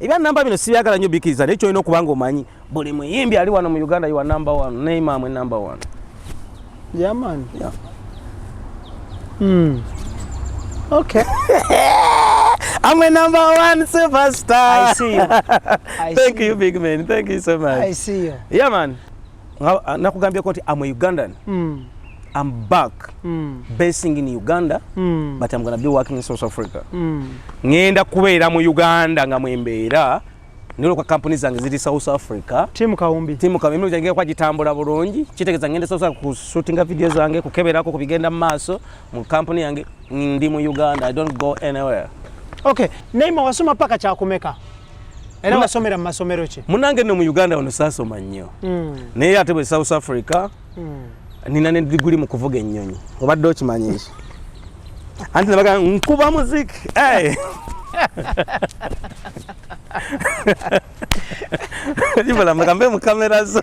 Ebya namba bino sibyagala nnyo bikkiriza, naye kyolina okuba nga omanyi buli muyimbi ali wano mu Uganda, you are number one. Neymar mwe number one. Yeah, man. Yeah. Okay. I'm a number one superstar. I see you. I Thank see you, big man. Thank you so much. I see you. Yeah, man. Nakugambyeko nti I'm a Ugandan. I'm back basing in Uganda, but I'm gonna be working in South Africa. Ngenda kubeera mu Uganda nga mwembeera, naye olwa kampuni zange ziri South Africa. Team Kawumbi. Team Kawumbi, emirimu gyange kwa gitambula bulungi, kitegeeza ngenda South Africa kushootinga video zange, kukeberako ku bigenda mu maaso mu kampuni yange. Ndi mu Uganda, I don't go anywhere. Okay. Neymar, wasoma paka kyakumeka? Era wasomera mu masomero ki? Munange nno mu Uganda wano saasoma nnyo, naye ate bwe South Africa nina ne diguli mu kuvuga ennyonyi. Obadde okimanyi ekyo? Anti nabaga nkuba muziki. Hey! Ibula mugambe mu kamera zo.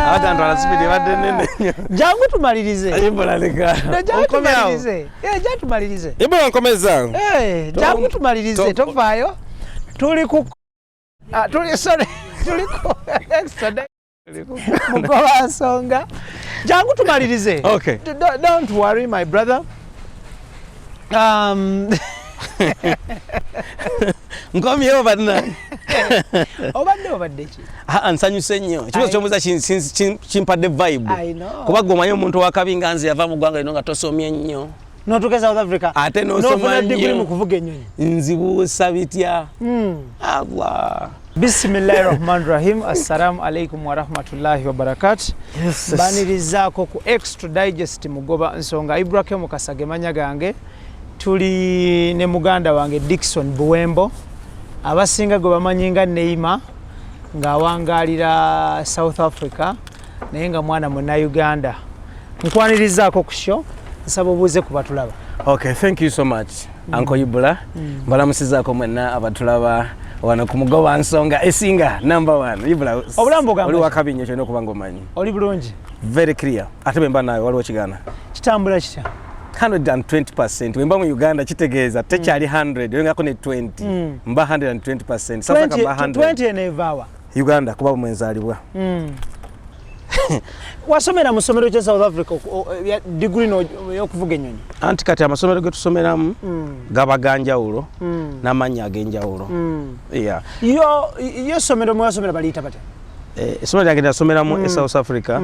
Abatantwala sipidi ebadde nene nnyo. Jangu tumalirize. Ibula leka. No, jangu Onkomyawo. tumalirize. Eh, jangu tumalirize. Ibula nkomeza. Eh, jangu tumalirize, tofaayo. Tuli ku Ah, tuli, sorry, tuli ku extra day. Mugoba nsonga. Jangu tumalirize. Okay. Don't worry, my brother. Nkomyewo bannange. Obadde ki? Ah, nsanyuse nnyo. Ekibuuzo ky'omubuuza kimpadde vibe. I know. Kuba gwe omanyi omuntu w'akabi nga nze yava mu ggwanga lino nga tosomye nnyo. N'otuuka e South Africa. Ate n'osoma N'ofuna degree nnyo. mu kuvuga ennyonyi. Nzibuusa bitya? Allah. Bismillahirrahmanirrahim. Assalamu alaikum warahmatullahi wabarakatuh. Yes. Mbanirizaako ku Extra Digest Mugoba Nsonga. Ibrahim Kasage manya gange. Tuli ne muganda wange Dickson Buwembo, abasinga gwe bamanyi nga Neymar, ng'awangaalira South Africa naye nga mwana Munnayuganda. Nkwanirizaako ku show, nsaba obuuze ku batulaba. Okay, thank you so much. Uncle Ibula. Mbalamusizaako mwenna abatulaba wano ku Mugoba Nsonga esinga number one. Ibula, Obulamu bugamba oli ki? wakabi nnyo, kyolina okuba ng'omanyi. Oli bulungi? Very clear. Ate bwe mba naawe waliwo kigaana. Kitambula kitya? 120%. Bwe mba mu Uganda kitegeeza tekyali 100, oyongako ne 20. Mba 120%. South Africa mba 100. 20 eno evaawa? Uganda kuba mwenzaalibwa. Wasomera mu ssomero kya South Africa ya degree y'okuvuga ennyonyi? Anti kati amasomero ge tusomeramu gaba ga njawulo n'amannya ag'enjawulo. Yeah. Yo ssomero mwe wasomera baliyita batya? Essomero lyange lyasomeramu e South Africa.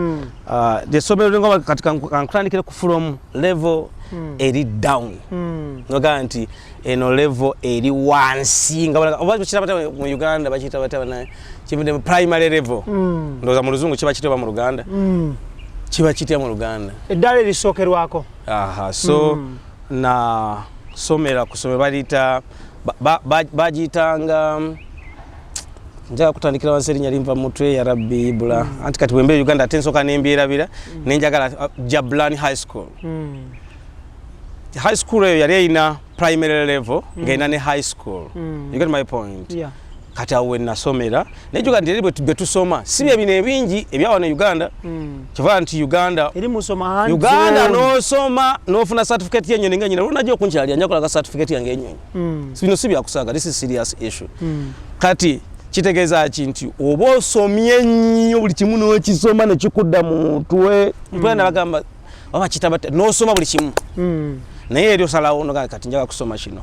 Essomero linga kati kankutandikire ku from level eri down. Nogamba nti eno level eri wansi nga oba bakiyita batya mu Uganda, bakiyita batya bana, kivudde mu primary level. Ndowooza mu Luzungu kiba kitya oba mu Luganda? Kiba kitya mu Luganda? Eddaala erisookerwako. Aha, so na somera ku ssomero baliyita bagiyitanga, njagala kutandikira wansi, erinnya linva mu mutwe, ya Rabbi Ibula. Anti kati bwembeera Uganda ate nsooka nembyerabira, nenjagala Jabulani High School. High school eyo yali erina primary level ng'erina ne high school. You get my point? Yeah. Kati awo we nasomera, naye juga nti eri bwe tusoma si bye bino ebingi ebya wano e Uganda. Kiva nti Uganda Eri musoma hands Uganda on. n'osoma n'ofuna certificate y'ennyonyi nga nyina olunajja okunkyalira nja kulaga certificate yange y'ennyonyi. Bino si byakusaaga, this is serious issue. Kati kitegeeza ki? Nti oba osomye nnyo buli kimu n'okisoma ne kikudda mu mutwe. Mpulira nabagamba oba kitaba n'osoma buli kimu, naye eri osalawo nogaa kati njagala kusoma kino,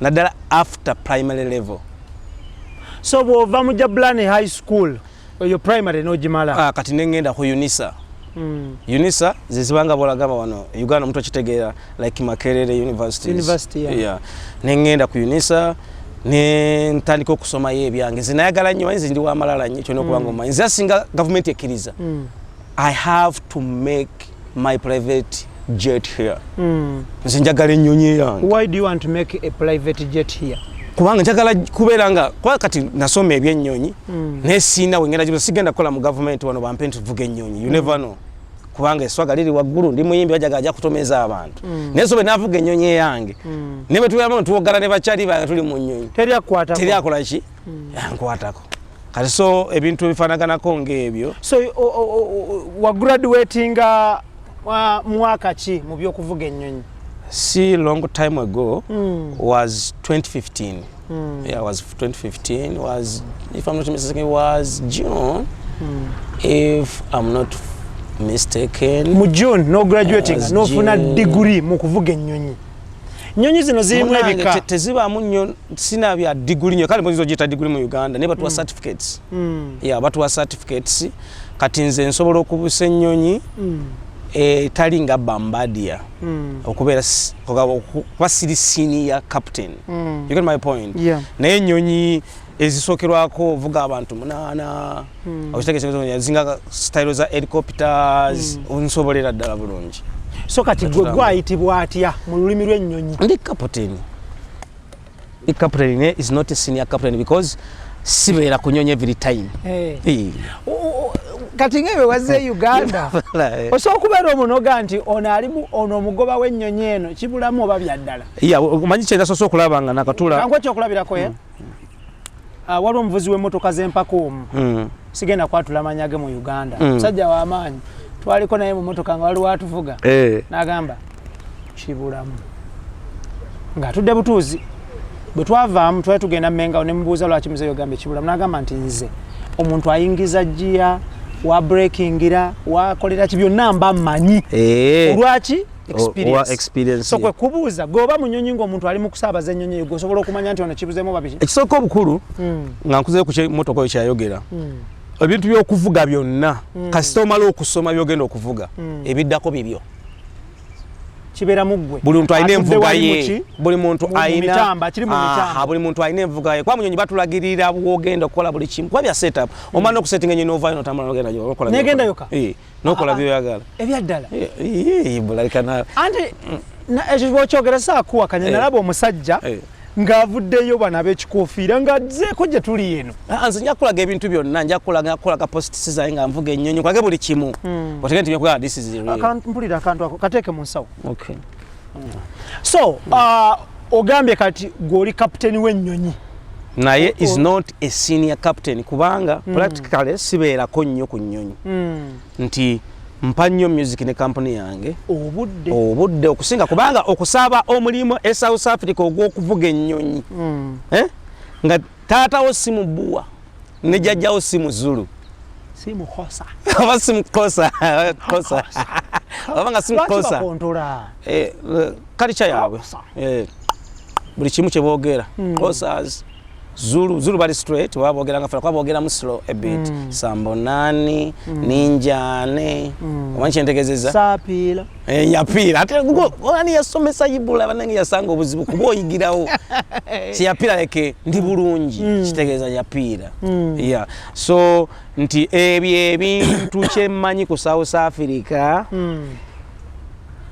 naddala after primary level. So bw'ova mu Jabulani High School, eyo primary n'ogimala? Ah, kati nengenda ku UNISA. UNISA zezibanga bolagamba wano Uganda omuntu akitegeera like Makerere Universities. University, yeah. Yeah. Nengenda ku UNISA ne ntandika okusomayo ebyange. Nze nayagala nnyo, nze ndi wamalala nnyo, kyolina okuba nga omanyi. Nze asinga gavumenti ekkiriza, I have to make my private jet here. Nze njagala ennyonyi eyange. Why do you want to make a private jet here? Kubanga njagala kubeera nga, kuba kati nasoma ebyennyonyi, naye siina wengenda gibuza. Sigenda kukola mu gavumenti wano bampe nti vuga ennyonyi, you never know, kubanga eswaga liri waggulu, ndi muyimbi, bajaga ajja kutomeza abantu. Naye so bwe navuga ennyonyi eyange, naye bwe tubeeramu tuwogana ne bakyali bange tuli mu nnyonyi, Teri akukwatako. Teri akola ki ankwatako. Kati so ebintu ebifaanaganako ng'ebyo. So wagraduatinga mwaka ki mu byokuvuga ennyonyi? Si long time ago, was 2015. Yeah, was 2015, was, if I'm not mistaken, was June, if I'm not mistaken. Mu June no graduating, Was nofuna June. Degree mu kuvuga ennyonyi. Ennyonyi zino zirimu Munnange, ebika. Tezibaamu nnyo, sinabya diguli nnyo. Kale mpozi ogiyita diguli mu Uganda, naye batuwa certificates. Yeah, batuwa certificates. Kati nze nsobola okubusa ennyonyi etali nga Bombardier okubeera kuba siri senior captain. You get my point? Yeah. Naye ennyonyi ezisookerwako ovuga abantu munaana, okitegeeza, zinga style za helicopters, nsobolera ddala bulungi. So kati gwe gwayitibwa atya mu lulimi lw'ennyonyi? Ndi captain, ndi captain, naye is not a senior captain because sibeera ku nyonyi every time. Eh. Eh. Kati ngaebwe wazze Uganda, osobola okubeera omunoga nti ono alimu, ono omugoba w'ennyonyi eno kibulamu oba byaddala? Yeah, omanyi kyendasoose okulaba nga nakatula. Kangu ekyokulabirako ye. Ah, waliwo omuvuzi w'emmotoka z'empaka omu, sigenda kwatula manya ge mu Uganda, musajja w'amaanyi, twaliko naye mu mmotoka nga waliwo atuvuga, n'agamba kibulamu ng'atudde butuuzi. Bwe twavaamu twali tugenda Mengawo, ne mubuuza lwaki muzeeyo ogamba ekibulamu, n'agamba nti nze omuntu ayingiza giya wa breakingira wakolera ki byonna mba mmanyi. Olwaki? Owa experience. So kwe kubuuza gweoba munyonyi ng'omuntu ali mu kusaabaza ennyonyi eyo, gwe osobola okumanya nti ono kibuzeemu oba biki? Ekisooka obukulu, nga nkuzeyo ku kyemotoka oyo kyayogera, ebintu by'okuvuga byonna, kasita omala okusoma byogenda okuvuga, ebiddako bibyo. Kibeera mu ggwe. Buli muntu alina Atudde envuga wali ye. mu ki? Buli muntu Mu alina mitamba, kiri mu Aha, mitamba. buli muntu alina envuga ye, kuba munyonyi batulagirira bwogenda okukola buli kimu, kuba bya setup. Omala n'okusetinga ennyonyi n'ovaayo n'otambula n'ogenda n'okola Negenda by'okola. yokka? Eh, n'okola Ah, ah. by'oyagala. Ebyaddala? Eh, bulalika naawe. Anti ekyo bwokyogera saakuwakanya. Nalaba omusajja ng'avuddeyo bano ab'ekikofiira ng'azzeeko gye tuli eno. Ah, nze nja kulaga ebintu byonna, nja kulaga posts zange nga nvuga ennyonyi, nkulage buli kimu, otegere nti byekugaa this is real. Mpulira akantu ako kateeke mu nsawo. Okay. So ogambye kati gw'oli kapiteni w'ennyonyi. Naye is not a senior captain kubanga practically sibeerako nnyo ku nnyonyi, nti mpa nnyo music ne company yange obudde. Obudde okusinga, kubanga okusaba omulimu e South Africa ogw'okuvuga ennyonyi, eh? Nga taatawo si mubuwa ne jjajjawo si muzulu. Si mukosa. Oba si mukosa kosa, oba nga si Lwaki mukosa. bakontola? Eh, culture yaabwe. Xhosa. Eh, buli kimu kyeboogera, Xhosas, Zulu. Zulu bali straight, baba boogera nga ffe, kuba boogeramu slow a bit, sanibonani, ninjani, omanyi kyentegeezeza? Sapiira. Eh, yapiira ate ani yasomesa Ibula banange yasanga obuzibu kuba oyigirawo siyapiira leke ndi bulungi, kitegeeza yapiira. Yeah, so nti ebyo ebintu kyemmanyi ku South Africa,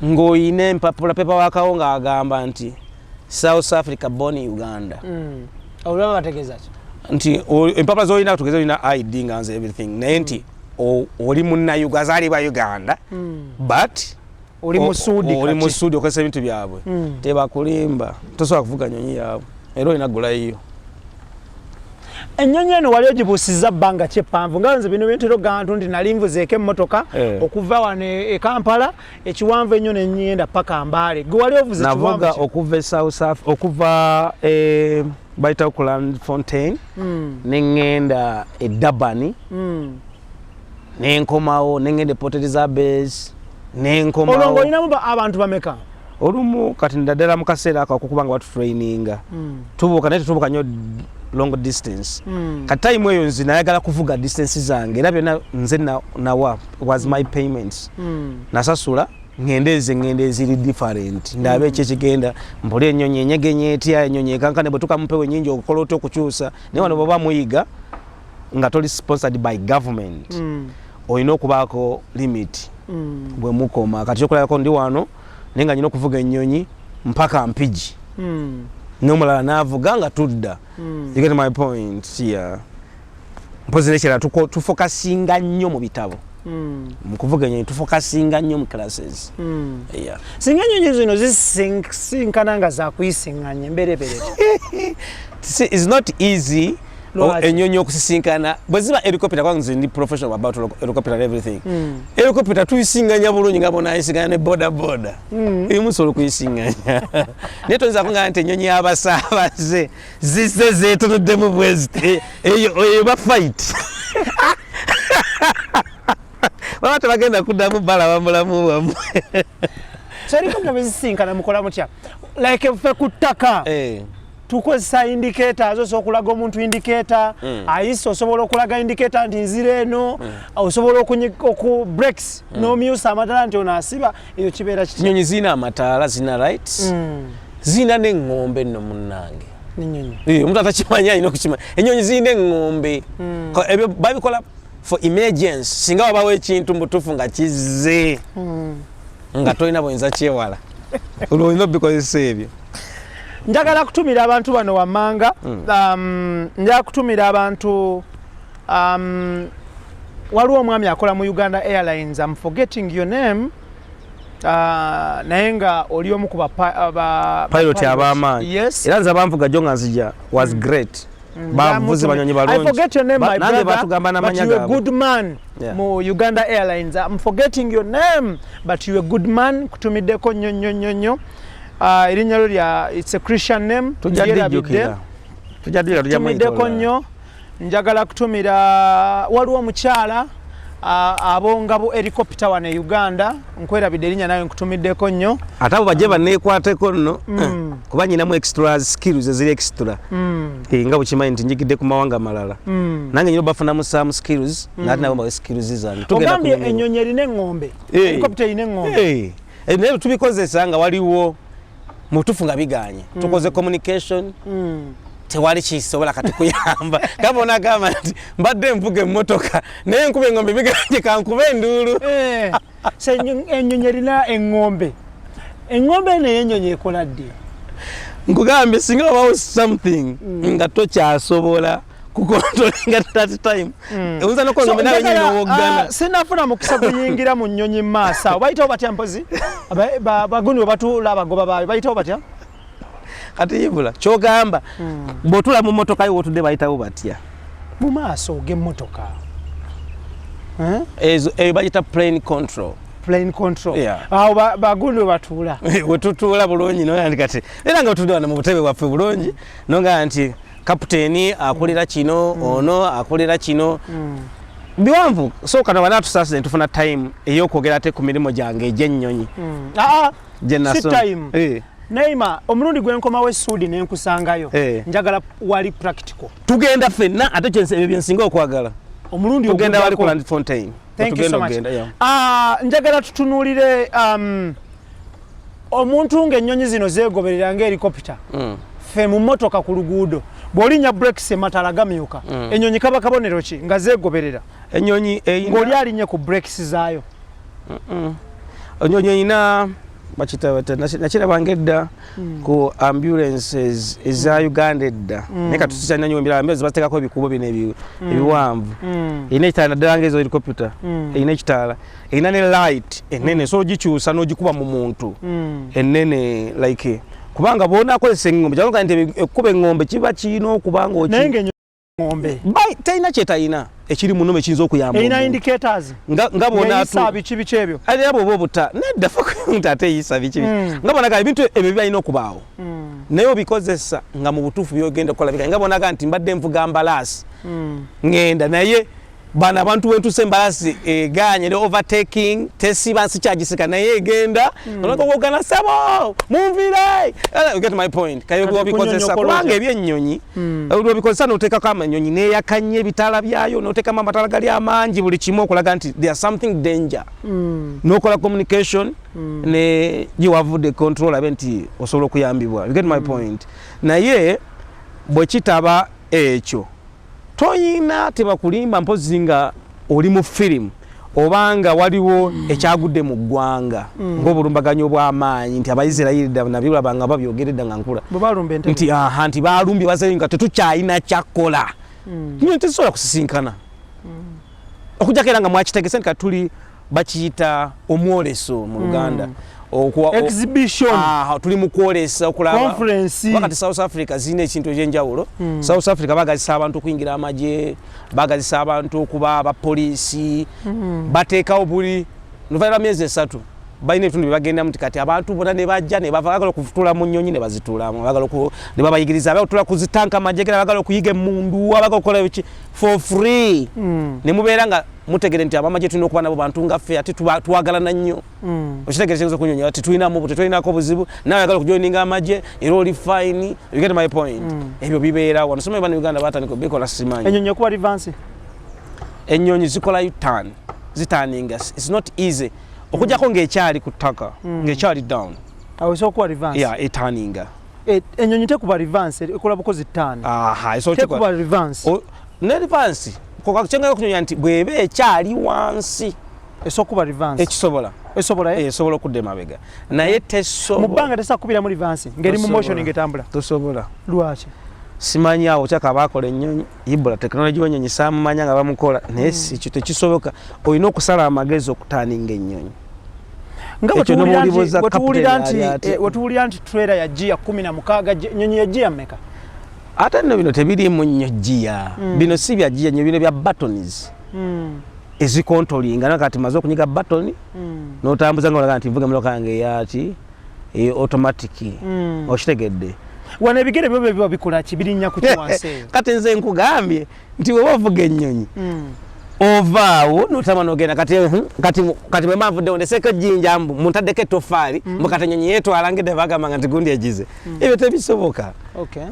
ng'oyina empapula paperwork ng'agamba nti South Africa born Uganda. Olaba bategeeza ki? Nti empapula zolina, tugeze olina ID nga nze everything, naye nti oli munnayuganda, azaalibwa Uganda, but oli musuudi. Oli Kati musuudi, okozesa ebintu byabwe. Tebakulimba, tosobola kuvuga nyonyi yaabwe, era olina gulayiyo. Ennyonyi eno wali ogibuusizza bbanga ki eppanvu? Nga nze bino bintera ogantu nti nali nvuzeeko emmotoka okuva wano e Kampala ekiwanvu ennyo neŋŋenda paka Mbaale. Gwe wali ovuze Navuga kiwanvu ki? okuva e South Africa, okuva e, bayitawo ku Bloemfontein, neŋŋenda e Durban, nenkomawo, neŋŋenda e Port Elizabeth, Olwo nenkomawo. ng'olinamu abantu bameka? Olumu kati naddala mu kaseera ako akukuba nga batutraininga, tubuuka, naye tetubuuka nnyo long distance. Kati time eyo nze nayagala kuvuga distance zange, era byonna nze nawa was my payments. Nasasula ngende eze, ngende eziri different, ndabe eki ekigenda mpole, ennyonyi enyegenye etya, ennyonyi ekankane, bwe tuka mumpewo nyingi okukola otya okukyusa. Naye wano bw'oba muyiga nga toli sponsored by government, olina okubaako limit bwe mukoma. Kati kyokulabako ndi wano naye nga nyina okuvuga ennyonyi mpaka Mpigi, n'omulala n'avuga nga tudda. You get my point? Yeah. Mpozi nekirala, tufokasinga nnyo mu bitabo. Mu kuvuga ennyonyi tufokasinga nnyo mu classes. Yeah. Singa ennyonyi zino zisinkana nga zakuyisiŋŋanya, embeera ebeera etya? See, it's not easy. Enyonyi okusisinkana bwe ziba helicopter, kwanza nze ndi professional about helicopter and everything. Helicopter tuyisinganya bulungi nga bonayisinganya ne boda boda. Musobola okuyisinganya, naye toyinza kugamba nti ennyonyi y'abasaabaze zizze zeetunuddemu bweziti. Eyo ba fight baba tebagenda kuddamu balaba mulamu bwammwe. So helicopter bwe zisinkana mukola mutya? Like ffe ku ttaka tukozesa indicators, osobola okulaga omuntu indicator ayise, osobola okulaga indicator nti nzira eno, osobola oku brakes n'omyusa amataala nti ono asiba. Eyo kibeera kiki? Ennyonyi zirina amataala, zirina lights, zirina n'eŋŋombe nno munnange. N'ennyonyi? Omuntu atakimanyi alina okukimanya, ennyonyi zirina eŋŋombe. Ebyo babikola for emergency, singa wabawo ekintu mubutuufu nga kizze nga tolina buyinza kyewala, olwo olina obikozesa ebyo. Njagala kutumira abantu bano wammanga. Njagala kutumira abantu, waliwo omwami akola mu Uganda Airlines, I'm forgetting your name, naye nga oli omu ku ba pilot ab'amaanyi. Yes. Era nze abanvuga jo nga nzija was great, bavuzi banyonyi balungi. I forget your name, my brother, batugamba but you a good man. Mu Uganda Airlines, I'm forgetting your name, but you a good man. Kutumiddeko nnyo nnyo nnyo nnyo. Erinnya lyo lya, it's a Christian name. Tujja dijjukira, tujja dijjukira, tujja. Tumiddeko nnyo. Njagala kutumira, waliwo omukyala abonga bu helicopter wano e Uganda, nkwerabidde erinnya, nawe nkutumiddeko nnyo. Ate abo bajje banneekwateko nno, kuba nyinamu extra skills eziri extra. Nga bwekimanyi nti njigidde ku mawanga malala, nange nyina obafunamu some skills, naate nabo mbawe skills zange. Tugenda Ogambye kunyumirwa. Ennyonyi erina eŋŋombe? Helicopter erina eŋŋombe? Naye tubikozesa nga waliwo mutuufu nga biganye, tukoze communication, tewali kisobola kati kuyamba. Gabona agamba nti mbadde nvuga emmotoka naye nkuba eŋŋombe biganye, kankuba enduulu. So ennyonyi erina eŋŋombe, eŋŋombe eno ey'ennyonyi ekola ddi? Nkugambye, singa wabawo something nga tokyasobola kucontrollinga that time, oyinza nokuba So, ngombe nawe nyini njagala, owoggana. Sinafuna mukisa guyingira mu nnyonyi mu maaso awo. Bayitawo batya mpozi? Baguni we batuula, abagoba baayo bayitawo batya? Kati yibula kyogamba, bw'otula mu mmotoka yo wotudde, bayitawo batya? Mu maaso g'emmotoka. Eh? Ezo eyo bagita plane control. Plane control. Yeah. Awo baguni we batuula. Wetutuula bulungi noyandi kati era nga otudde wano mu butebe bwaffe bulungi, nongaa nti kapiteeni akulira kino, ono akulira kino, biwanvu. So kano bana tusaasire ntufuna time ey'okwogera ate ku mirimu gyange egy'ennyonyi Ah, ah, gye si nasoma. time. Neima omulundi gwe nkomawo essuudi ne nkusangayo, njagala wali practical. Tugenda ffenna ate ebyo byensinga okwagala. Omulundi Tugenda wali ku oguddako. Land Fontaine. Thank you so much. Ogenda, yeah. Ah, njagala tutunuulire omuntu ng'ennyonyi zino zeegoberera nga helicopter. Ffe mu mmotoka ku luguudo bw'olinnya brakes emataala gamyuka. Ennyonyi kaba kabonero ki nga zeegoberera? Ennyonyi eyina Ng'oli alinnye ku brakes zaayo. Ennyonyi eyina bakita bata, nakirabanga edda ku ambulances eza Uganda edda, naye kati tukikyalina nnyo ebirala. Ambulance bateekako ebikubo bino ebiwanvu. Erina ekitaala, naddala nga ezo helicopter. Erina ekitaala, erina ne light enene, osobola ogikyusa n'ogikuba mu muntu, enene like, kubanga bw'onaakozesa eŋŋombe kyaloga nti ekkuba eŋŋombe kiba kirina okuba nga Naye ng'eŋŋombe Terina kyetalina ekiri muno ekiyinza okuyamba erina omuntu. Indicators Nga ng'eyisa bw'onaatu biki biki ebyo? Era bw'oba obuta nedda nti ate eyisa biki biki. Nga bonaga ebintu ebyo bibalina okubaawo, naye obikozesa nga mu butuufu byogenda okukola bika, nga bonaga nti mbadde nvuga mbalaasi, ŋŋenda, naye bano abantu wentuse embalaasi eganye ne overtaking tesiba, nsikyagisika, naye egenda mm. Sebo munvire. You get my point? Kayo Kati obikozesa kunnyonnyoka kubanga olotya. Ebyennyonyi obikozesa noteekako amanyonyi neyakanye ebitaala byayo, noteekamu amataala gali amangi, buli kimu okulaga nti there something danger, nokola communication ne giwavudde control abe nti osobola okuyambibwa. You get my point? Naye bwe kitaba ekyo toyina, tebakulimba, mpozi nga oli mu firimu obanga waliwo ekyagudde mu ggwanga ng'obulumbaganyi obw'amaanyi nti Abaisirayiri dda nabiraba nga babyogeredda nga nkula Bwe balumba entebe. Nti aha, nti balumbye bazeyo nga tetukyalina kyakkola, nyo tezisobola kusisinkana okujjako era nga mwakitegese nti katuli bakiyita omwoleso mu Luganda. Exhibition. Ah, tuli mu kwolesa okulaba Conference. Wakati South Africa zirina ekintu ekyenjawulo. South Africa bagazisa abantu okuyingira amagye, bagazisa abantu okuba abapoliisi, bateekawo buli luvannyuma lwa myezi 3 balina ebitundu bye bagendamu nti kati abantu bonna ne bajja ne bava, bagala okutuula mu nnyonyi ne bazituulamu, bagala ne babayigiriza, abagala okutuula ku zitanka amajegere, abagala okuyiga emmundu, abagala okukola biki for free. Ne mubeera nga mutegere nti abamagye tulina okuba nabo bantu nga ffe, ate twagalana nnyo. Okitegere kiyinza okunyonyola, tetulinamu, tetulinako buzibu, nawe oyagala okujoininga amagye era oli fine. You get my point? Ebyo bibeera wano. Simanyi bano Uganda batandika obikola, simanyi. Ennyonyi ekuba reverse? Ennyonyi zikola U-turn, ziturninga. It's not easy okujjako ng'ekyali ku ttaka, ng'ekyali down. Awo esobola okuba reverse? Yeah, eturninga. Ennyonyi tekuba reverse, ekola bukozi turn. Aha, esobola Tekuba reverse. Ne reverse kyengayo okunyonya nti bw'eba ekyali wansi Esobola okuba reverse? Ekisobola. Esobola, eh? Eh, esobola okudda emabega, naye Mu tesobola. bbanga tesobola kukubiramu reverse ng'eri mu Tosobola. motion ng'etambula? Tosobola. Lwaki? Simanyi awo kyaka bakola ennyonyi ibula tekinologi w'ennyonyi saamumanya nga bamukola, naye si ekyo tekisoboka. Olina okusala amagezi okuturninga ennyonyi. Nga Ekyo n'omulibuuza bwetuwulira captain nti ali atya? Bwetuwulira nti trailer ya gear 16, ennyonyi ya gear mmeka? Ate nno bino tebiriimu nnyo gear. Bino si bya gear nnyo, bino bya buttons ezicontrollinga. Na kati maze okunyiga button n'otambuza nga olaga nti nvuga emotoka yange eyaki automatic. Okitegedde? Wano ebigere byo biba bikola ki? Birinnya ku ki wansi eyo? Kati nze nkugambye nti weba ovuga ennyonyi, ovaawo notama nogenda. Kati kati bwe nvuddewo ndeseko ejjinja, mbu muntaddeko ettofaali, mbu kati ennyonyi yeetwala ngedde, bagamba nti gundi egize. Ebyo tebisoboka.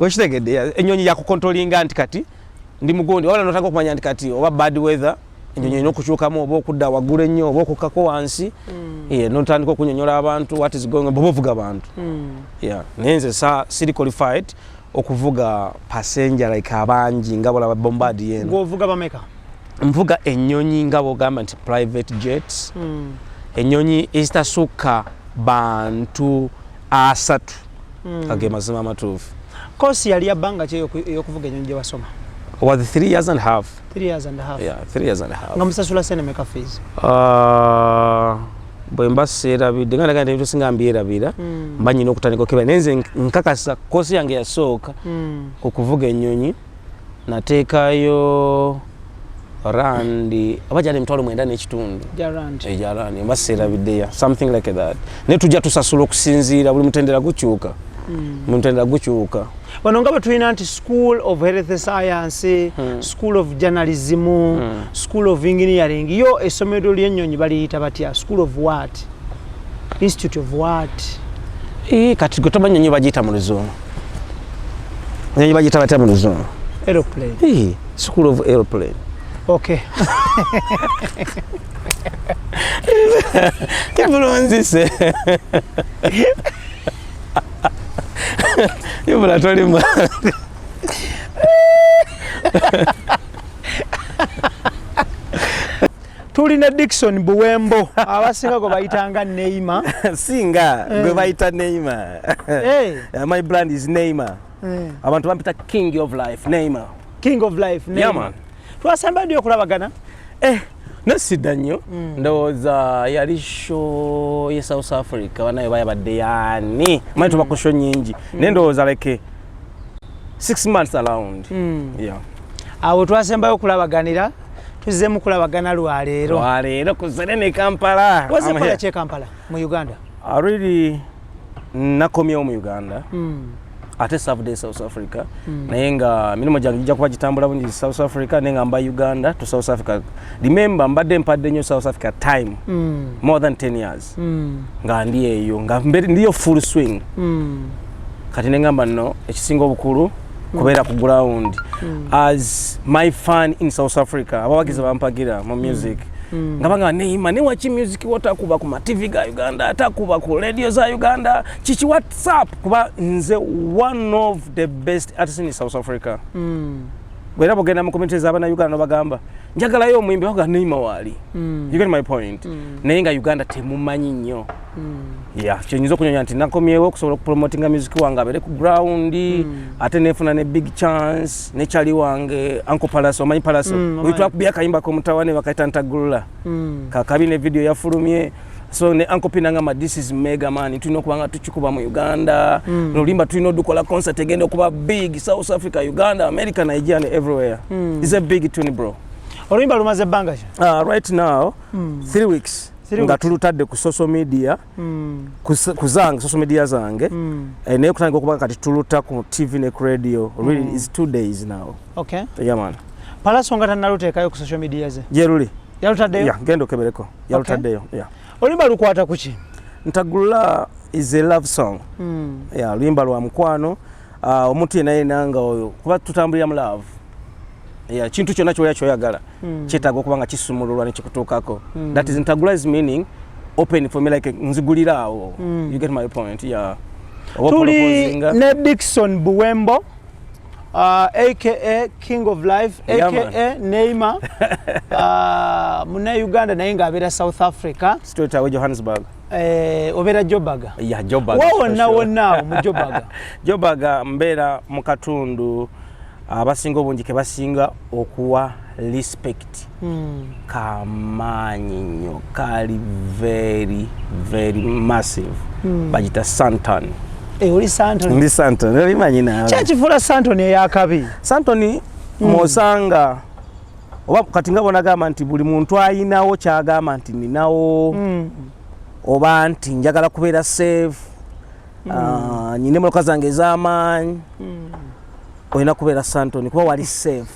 Okitegedde? Ennyonyi yakucontrollinga nti kati ndi mugundi, wabula notaka okumanya nti kati oba bad weather, ennyonyi erina okukyukamu oba okudda waggulu ennyo oba okukkako wansi. Yeah, notandika okunyonyola abantu what is going on bw'oba ovuga abantu. Yeah, naye nze siri qualified okuvuga passenger like abangi nga bolaba Bombardier eno. Gwovuga bameka? Nvuga ennyonyi nga bwogamba nti private jets, ennyonyi ezitasukka bantu 30. Age mazima amatuufu. Course yali ya bbanga ki ey'okuvuga ennyonyi gye wasoma? Was 3 years and a half. 3 years and a half? Yeah, 3 years and a half. Nga musasula sente meka fees? Bwe mba seerabidde nga ndaga nti ebintu singa mbyerabira, mba nyina okutandika okebera, naye nze nkakasa course yange yasooka ku kuvuga ennyonyi nateekayo randi oba gyali 95,000. Gya rand? Egya randi, mba seerabidde ya something like that, naye tujja tusasula okusinziira buli mutendera gukyuka, buli mutendera gukyuka. Wano nga bwe tulina nti School of Health Science, School of Journalism, School of Engineering, yo essomero ly'ennyonyi baliyita batya? School of what? Institute of what? Ii, kati gwe tomanyi ennyonyi bagiyita mu Luzungu, ennyonyi bagiyita batya mu Luzungu? Aeroplane. Ii, School of Aeroplane. Okay. Ibulonzise ibula tolimu. Tulina Dickson Buwembo, abasinga gwe bayitanga Neima. Singa gwe bayita Neima. Hey. My brand is Neima. Abantu bampita King of Life Neima. King of Life Neima. Yeah, man. Twasemba ddi okulabagana? Eh, nesidda nnyo. Ndowooza yali show ye South Africa, banayo bayabadde yaani manyi tuba ku show nyingi, naye ndowooza like 6 months around, yeah. Awo twasembayo okulabaganira, tuzzeemu kulabagana lwaleero. Lwaleero ku Serena Kampala. Waze I'm kola here. ki e Kampala mu Uganda? I really nakomyewo mu Uganda, ate served South Africa, naye nga mirimu gyange gijja kuba gitambula bungi South Africa, naye nga mba Uganda to South Africa. Remember, mbadde mpadde nnyo South Africa time, more than 10 years nga ndi eyo, nga ndiyo full swing. Kati neŋŋamba nno ekisinga obukulu kubeera ku ground as my fan in South Africa, abawagizi bampagira mu music nga banga Neima, ne waki music wotakuba ku ma TV ga Uganda, atakuba ku radio za Uganda, kiki, whatsapp, kuba nze one of the best artists in South Africa. Bwera bwogenda mu community z'abana Uganda nobagamba njagalayo omuyimbi, baga Neima waali. You get my point? Naye nga Uganda temumanyi nnyo. Yeah, kyenyinza okunyonya nti nakomyewo okusobola okupromotinga music wange abeere ku ground, ate nefuna ne big chance ne kyali wange Uncle Palaso. Omanyi Palaso? Mm, oyo twakubye akayimba komutawane bakayita Ntagulula, kakabi ne video yafulumye. So ne Uncle P nangamba, "This is mega man, tulina okuba nga tukikuba mu Uganda. Oluyimba tulina odukola concert egenda okuba big, South Africa, Uganda, America, Nigeria and everywhere." It's a big tune, bro. Oluyimba lumaze ebbanga ki? Right now 3 weeks. 3 Nga weeks. tulutadde ku social media, ku zange social media zange. Naye kutandika okuba kati tuluta ku TV ne ku radio, really is 2 days now. Yeah, man. Palaso nga tannaluteekayo ku social media ze? Gyeruli. Yalutaddeyo? Yeah, genda okebereko, yalutaddeyo, yeah. Oluyimba lukwata ku ki? Ntagulula is a love song. Yeah, luyimba lwa mukwano. Omuntu yenna yenna nga oyo, kuba tutambulira mu love. Yeah, kintu kyonna kyoya kyoyagala kyetaaga okuba nga kisumululwa nekikutuukako. That is ntagula, is meaning open for me, like nzigulira awo. You get my point? Yeah. Oba Tuli proposinga. ne Dickson Buwembo, aka King of Life, Yeah, aka Neymar, Munnauganda naye ng'abeera South Africa. Straight away Johannesburg. Obeera Joburg? Yeah, Joburg. Wa wonna wonna awo mu Joburg? Joburg mbeera mu katundu abasinga obungi ke basinga okuwa respect. Kamaanyi nnyo, kali very very massive. Bagita Sandton. Eh, oli Sandton? Ndi Sandton, olimanyi naawe. Kyakifuula Sandton eyakabi? Sandton mwosanga oba kati nga bonagamba nti buli muntu ayinawo kyagamba nti ninawo, oba nti njagala kubeera safe, nyina emotoka zange ez'amaanyi, olina kubeera Sandton kuba wali safe.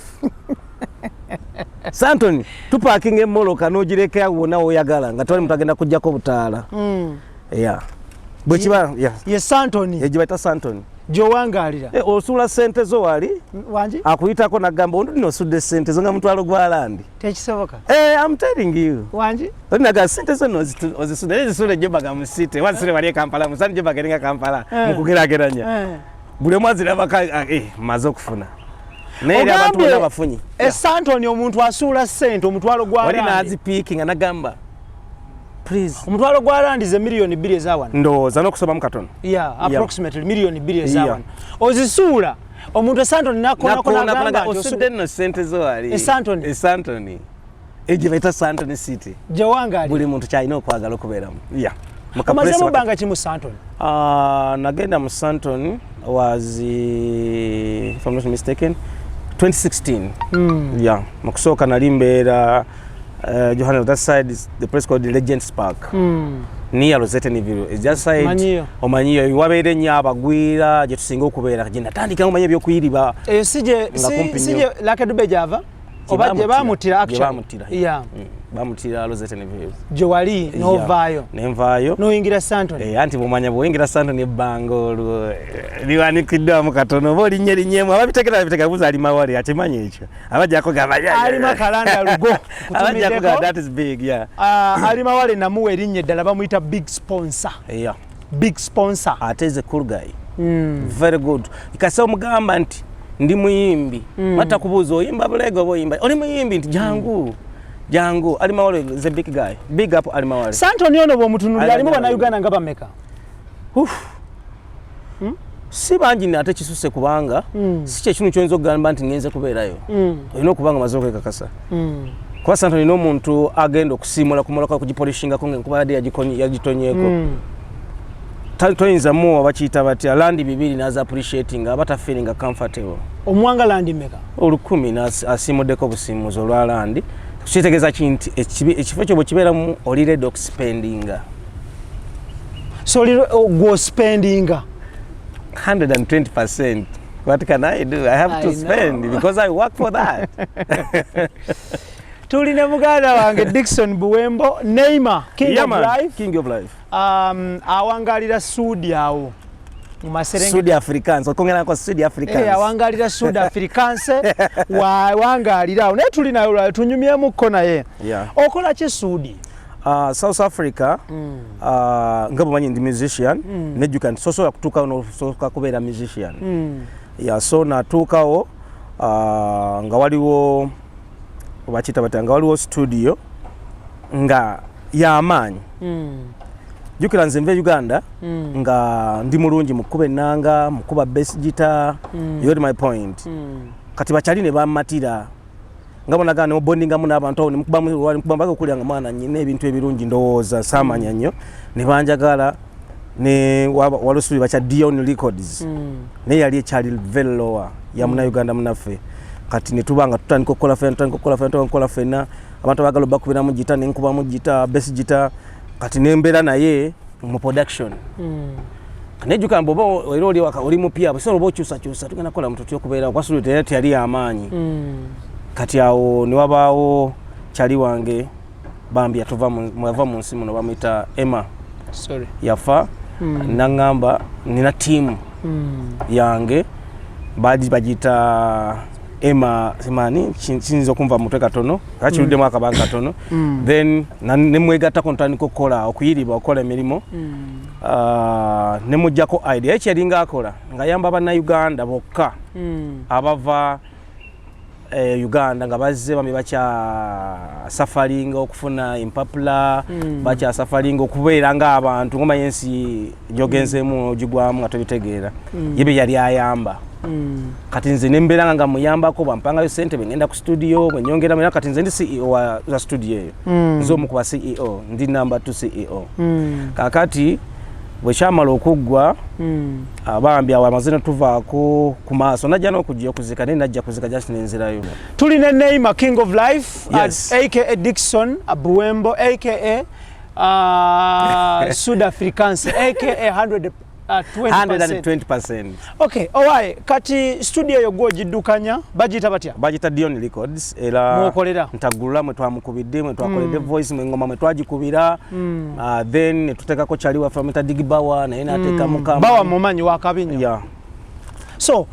Sandton tupakinga emmotoka n'ogireka wonna woyagala nga tewali muntu agenda kujjako butaala. Yeah, bwekiba, yeah. Ye Sandton? Egibaita Sandton. Gyowangaalira? Eh, osuula sente zo wali. Wangi? Akuyitako nagamba, "Ondi nno osudde sente zo nga mutwalo gwa landi." Tekisoboka. Eh, I'm telling you. Wangi? Olinaga sente zo nno ozisudde, naye zisuule Joburg mu city, wazisule wali e Kampala musani. Joburg eringa Kampala mukugeraageranya. Buli omu azirabaka, maze okufuna, naye eri abantu Ogambye bonna bafunyi. E Sandton omuntu asuula ssente omutwalo gwa Wali randi. nazipiikinga nagamba, "Please." Omutwalo gwa randi ze 2 miliyoni ezawano. Ndowooza n'okusobamu katono. Yeah, approximately 2 miliyoni ezawano ozisuula omuntu e Sandton nakonako nagamba nti "Osudde nno sente zo wali." E Sandton? E Sandton, egyo baita Sandton City. Gyewangaali? Buli muntu kyalina okwagala okubeeramu, yeah. Mu ka Omazemu place bbanga ki mu Sandton? Nagenda mu Sandton was, if I'm not mistaken, 2016. Yeah, mu kusooka nali mbeera Johannesburg, that side is the place called Regents Park. Near Rosettenville. It's just side. Manyiyo. Omanyiyo, wabeera ennyo abagwira gye tusinga okubeera, gye natandika omanya ebyokuyiriba. Eyo si gye Nga kumpi si nnyo. gye Lucky Dube gyava oba gye bamutira Gye actually? bamutira. Yeah. Bamutira Rosettenville. Gye wali n'ovaayo? Nenvaayo. N'oyingira Sandton? Eh, anti bwomanya bw'oyingira Sandton ebbanga olwo liwanikiddwamu katono oba olinnye linnyemu, ababitegera babitegera. Buza Ali Mawale akimanyi ekyo, abajjako gamba Alima kalanda lugo. Abajjako gamba Kutumiddeko. that is big, yeah. Ah, Ali Mawale namuwa erinnya eddala, bamuyita Big Sponsor. Big Sponsor. Ate is a cool guy. Very good. Kase omugamba nti ndi muyimbi, batakubuuza oyimba bulega oba oyimba oli muyimbi, nti jangu jangu. Ali Mawale is a big guy. Big up Ali Mawale. Sandton ono bw'omutunulira Ali alimu Mawale. Bannayuganda nga bameka? Si bangi nate kisuse, kubanga si kyekintu kyoyinza okugamba nti ngenze kubeerayo. Olina okuba nga maze okwekakasa, kuba Sandton olina omuntu agenda okusiimula kumoloka kugipolishingako ngaenkuba yadde yagitonyeeko. Toyinza muwa bakiyita batya landi 2 naza appreciating aba tafeelinga comfortable. Omuwanga landi meka? 1000 asiimuddeko obusiimuzi olwa landi. Kitegeeza ki nti ekifo ekyo bwe kibeeramu oli ready okuspendinga. So oli gwospendinga? 120%. What can I do? I have I to spend know. because I work for that. Tulina muganda wange Dickson Buwembo Neymar, King Yeah, of man. Life. King of Life. Awangalira Sudi awo mu maserengeti. Sudi Africans, okongerako Sudi Africans. Eh, awangalira Sud Afrikaans, wawangalira awo, naye tuli naye olwayo tunyumyemukko naye. Okola ki Sudi? South Africa, nga bwemanyi ndi musician. Nejjuka nti sosobola kutuukawo nosooka kubeera musician. Yeah, so natuukawo nga waliwo bakiyita batya, nga waliwo studio nga yamaanyi. Jjukira nze nva e Uganda nga ndi mulungi mu kukuba ennanga, mu kukuba bass guitar. You got my point? Kati bakyali ne bammatira. Nga bonagana nebondingamu n'abantu awo, nemukubamu okulya nga mwana nyina ebintu ebirungi. Ndowooza saamanya nnyo ne banjagala ne walusubi bakya Dion Records. Naye yali ekyali very lower ya Munauganda munaffe. Kati netuba nga tutandika okukola fena, tutandika okukola fena, tutandika okukola fena. Abantu abagala obakubiramu gita, nenkubamu gita, bass gita. Kati nembeera naye mu production. Nejjuka bwoba era oli waka, oli mupya, busobola oba okyusakyusa, tugenda kukola mutu okubeera kwasulu teyali amaanyi. Kati awo ne wabaawo kyali wange bambi yatuva yava mu nsi muno, bamuyita Emma. Sorry. Yafa. Naŋŋamba nina tiimu yange, baji bagiyita Emma simani, kiyinza okunva mu mutwe katono, kakiruddemu akabanga katono. Then nemwegattako, ntandika okukola, okuyiriba, okukola emirimu. Ah, nemugjako idea ye kyeyalinga akola ng'ayamba Bannayuganda bokka abava Uganda nga bazze bambi bakyasafaringa okufuna empapula, bakyasafaringa okubeera ng'abantu, ngomanya ensi gyogenzeemu ogigwamu nga tobitegeera. Ye be yali ayamba. Kati nze nembeera nga muyambako, bampangayo sente bwengenda ku studio, bwenyongeramu. Era kati nze ndi CEO wa studio eyo. Nze omu ku ba CEO, ndi number 2 CEO. Kakati bwekyamala okuggwa, abambi awo amaze netuvaako ku maaso, najja n'okujja okuzika, naye najja kuzika just nenzirayo. Tuli ne Neima King of Life, Yes. aka Dickson Buwembo, aka Sud Africans, aka 120%. 120%. Okay, owaye kati studio eyo gwogiddukanya, bagiyita batya? Bagita Dion Records era. Mwokolera? Ntagulula mwe twamukubidde, mwe twakoledde voice, mwe ngoma mwe twagikubira. Then netuteekako kyali waffe amwita Digi Bawa, naye nateekamu kama. Bawa mumanyi wakabi nnyo. Yeah. So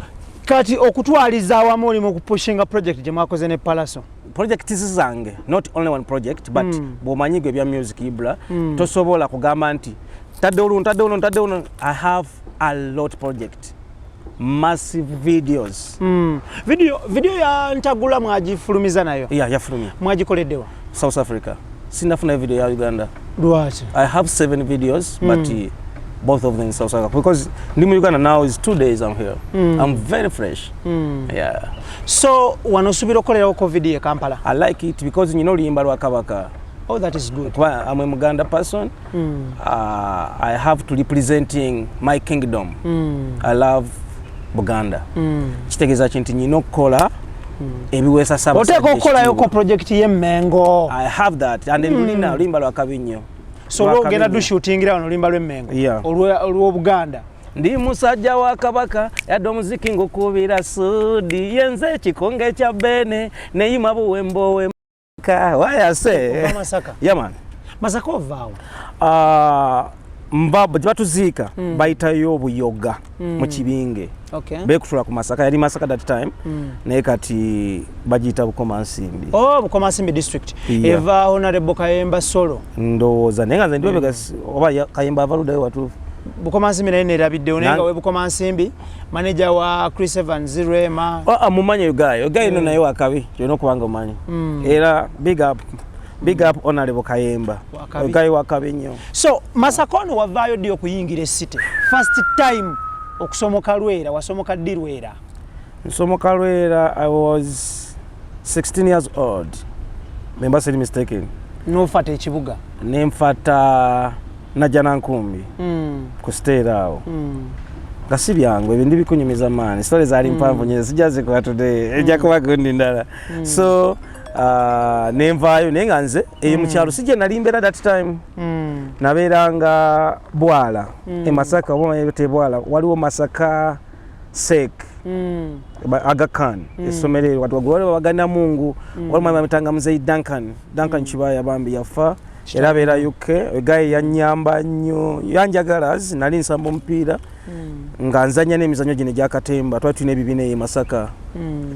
kati okutwaliza awamu oli mu kupushinga project gye mwakoze ne Palaso? Project zange, not only one project, but bw'omanyi gwe ebya music, Ibra, tosobola kugamba nti ntadde oluno, ntadde oluno, ntadde oluno. I have a lot project, massive videos. Video ya Ntagula mwagifulumiza nayo? Yeah, yafulumye. Mwagikoleddewa? South Africa. Sinafuna video ya Uganda. Lwaki? I have seven videos, but both of them in South Africa, because ndi mu Uganda now is 2 days I'm here. I'm very fresh, yeah. So wano osuubira okukolerawo covid e Kampala? I like it because nyina oluyimba lwa Kabaka. Oh, that is good. Kuba I'm a Muganda person. I have to representing my kingdom. I love Buganda. Kitegeeza ki nti nyina okukola ebiweesa Ssaabasajja Oteeka okukolayoko ekitiibwa. Project y'Emmengo. I have that and lulina oluyimba lwa kabi nnyo. So Lwa olwogenda kabi nnyo. dushootingira wano oluyimba lw'Emmengo? Yeah. Olw'Obuganda. Ndi musajja wa Kabaka, yadde omuziki ngukubira Sudi, yenze ekikonge kya Bene neyima Buwembo wemka wayase. Ova Masaka? Yeah, man. Masaka ovaawo? Mba gye batuziika bayitayo Buyoga mu Kibinge. Beekutula ku Masaka, yali Masaka that time, naye kati bagiyita Bukomansimbi. Oh, Bukomansimbi district. Yeah. Eva Honorable Kayemba Solo. Ndowooza, naye nga nze ndibabega oba Kayemba ava luddayo watuufu. Bukomansimbi naye nerabiddewo, naye nga we Bukomansimbi manager wa Chris Evans, Rema. Oh, ah, mumanyi ogayo ogayo no, naye wakabi, kyolina okuba nga omanyi. Era big up, big up Honorable Kayemba. Wakabi. Ogayo wakabi nnyo. So Masaka ono wavaayo ddi okuyingira e city first time? Okusomoka Lwera, wasomoka ddi Lwera? Nsomoka Lwera I was 16 years old, memba siri mistaken. Nofata ekibuga? Nenfata Najjanankumbi ku siteera awo, nga si byangu ebyo, ndi bikunyumiza maani. Story zaali mpanvu nyo, sijja zikuba today, ejja kuba gundi ndala. So nenvaayo, naye nga nze eyo mu kyalo si gye nali mbeera that time. Nabeeranga Bwala e Masaka, oba omanyi te Bwala, waliwo Masaka Sek, Aga Khan essomero eryo. Kati waggulu waliwo Baganda Mungu, waliwo mwami bamuyitanga Muzeyi Duncan, Duncan Kibaya, bambi yafa era abeera UK. Egaye yanyamba nnyo, yanjagala. Nali nsamba omupiira nga nzanya n'emizannyo gino egyakatemba, twali tulina ebibiina eyo e Masaka.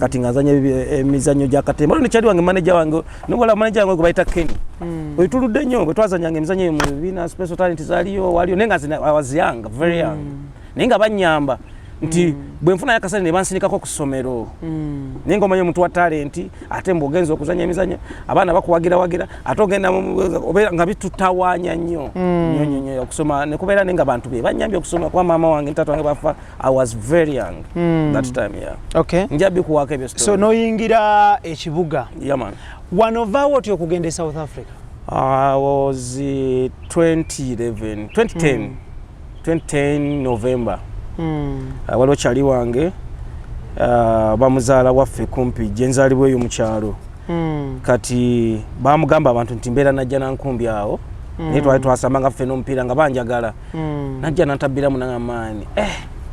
Kati nga nzanya emizannyo gyakatemba, olwo nekyali wange manager wange, nobola manager wange gwe bayita Kenny, oyo tuludde nnyo bwe twazanyanga emizannyo eyo mu bibiina. Special talent zaaliyo, waliyo, naye nga nze I was young, very young, naye nga banyamba. Nti bwe nfunayo akasente ne bansinikako ku ssomero, naye nga omanyi omuntu wa talent, ate mbw'ogenza okuzanya emizannyo, abaana bakuwagirawagira, ate ogenda obeera nga bitutawaanya nnyo nnyo nnyo nnyo okusoma nekubeera, naye nga bantu be banyambye okusoma, kuba maama wange ne taata wange bafa I was very young that time, yeah. Nja bikuwaako ebyo So story. Noyingira ekibuga. Yeah, man. Wano ovaawo otya okugenda e South Africa? I was 2011, 2010, 2010 November. Waliwo kyali wange, bamuzaala waffe kumpi gye nzaalibwa eyo mu kyalo. Kati bamugamba abantu nti mbeera najja nankumbi awo, naye twali twasambanga ffe n'omupiira nga banjagala. Najja nantabbiramu nangamaani,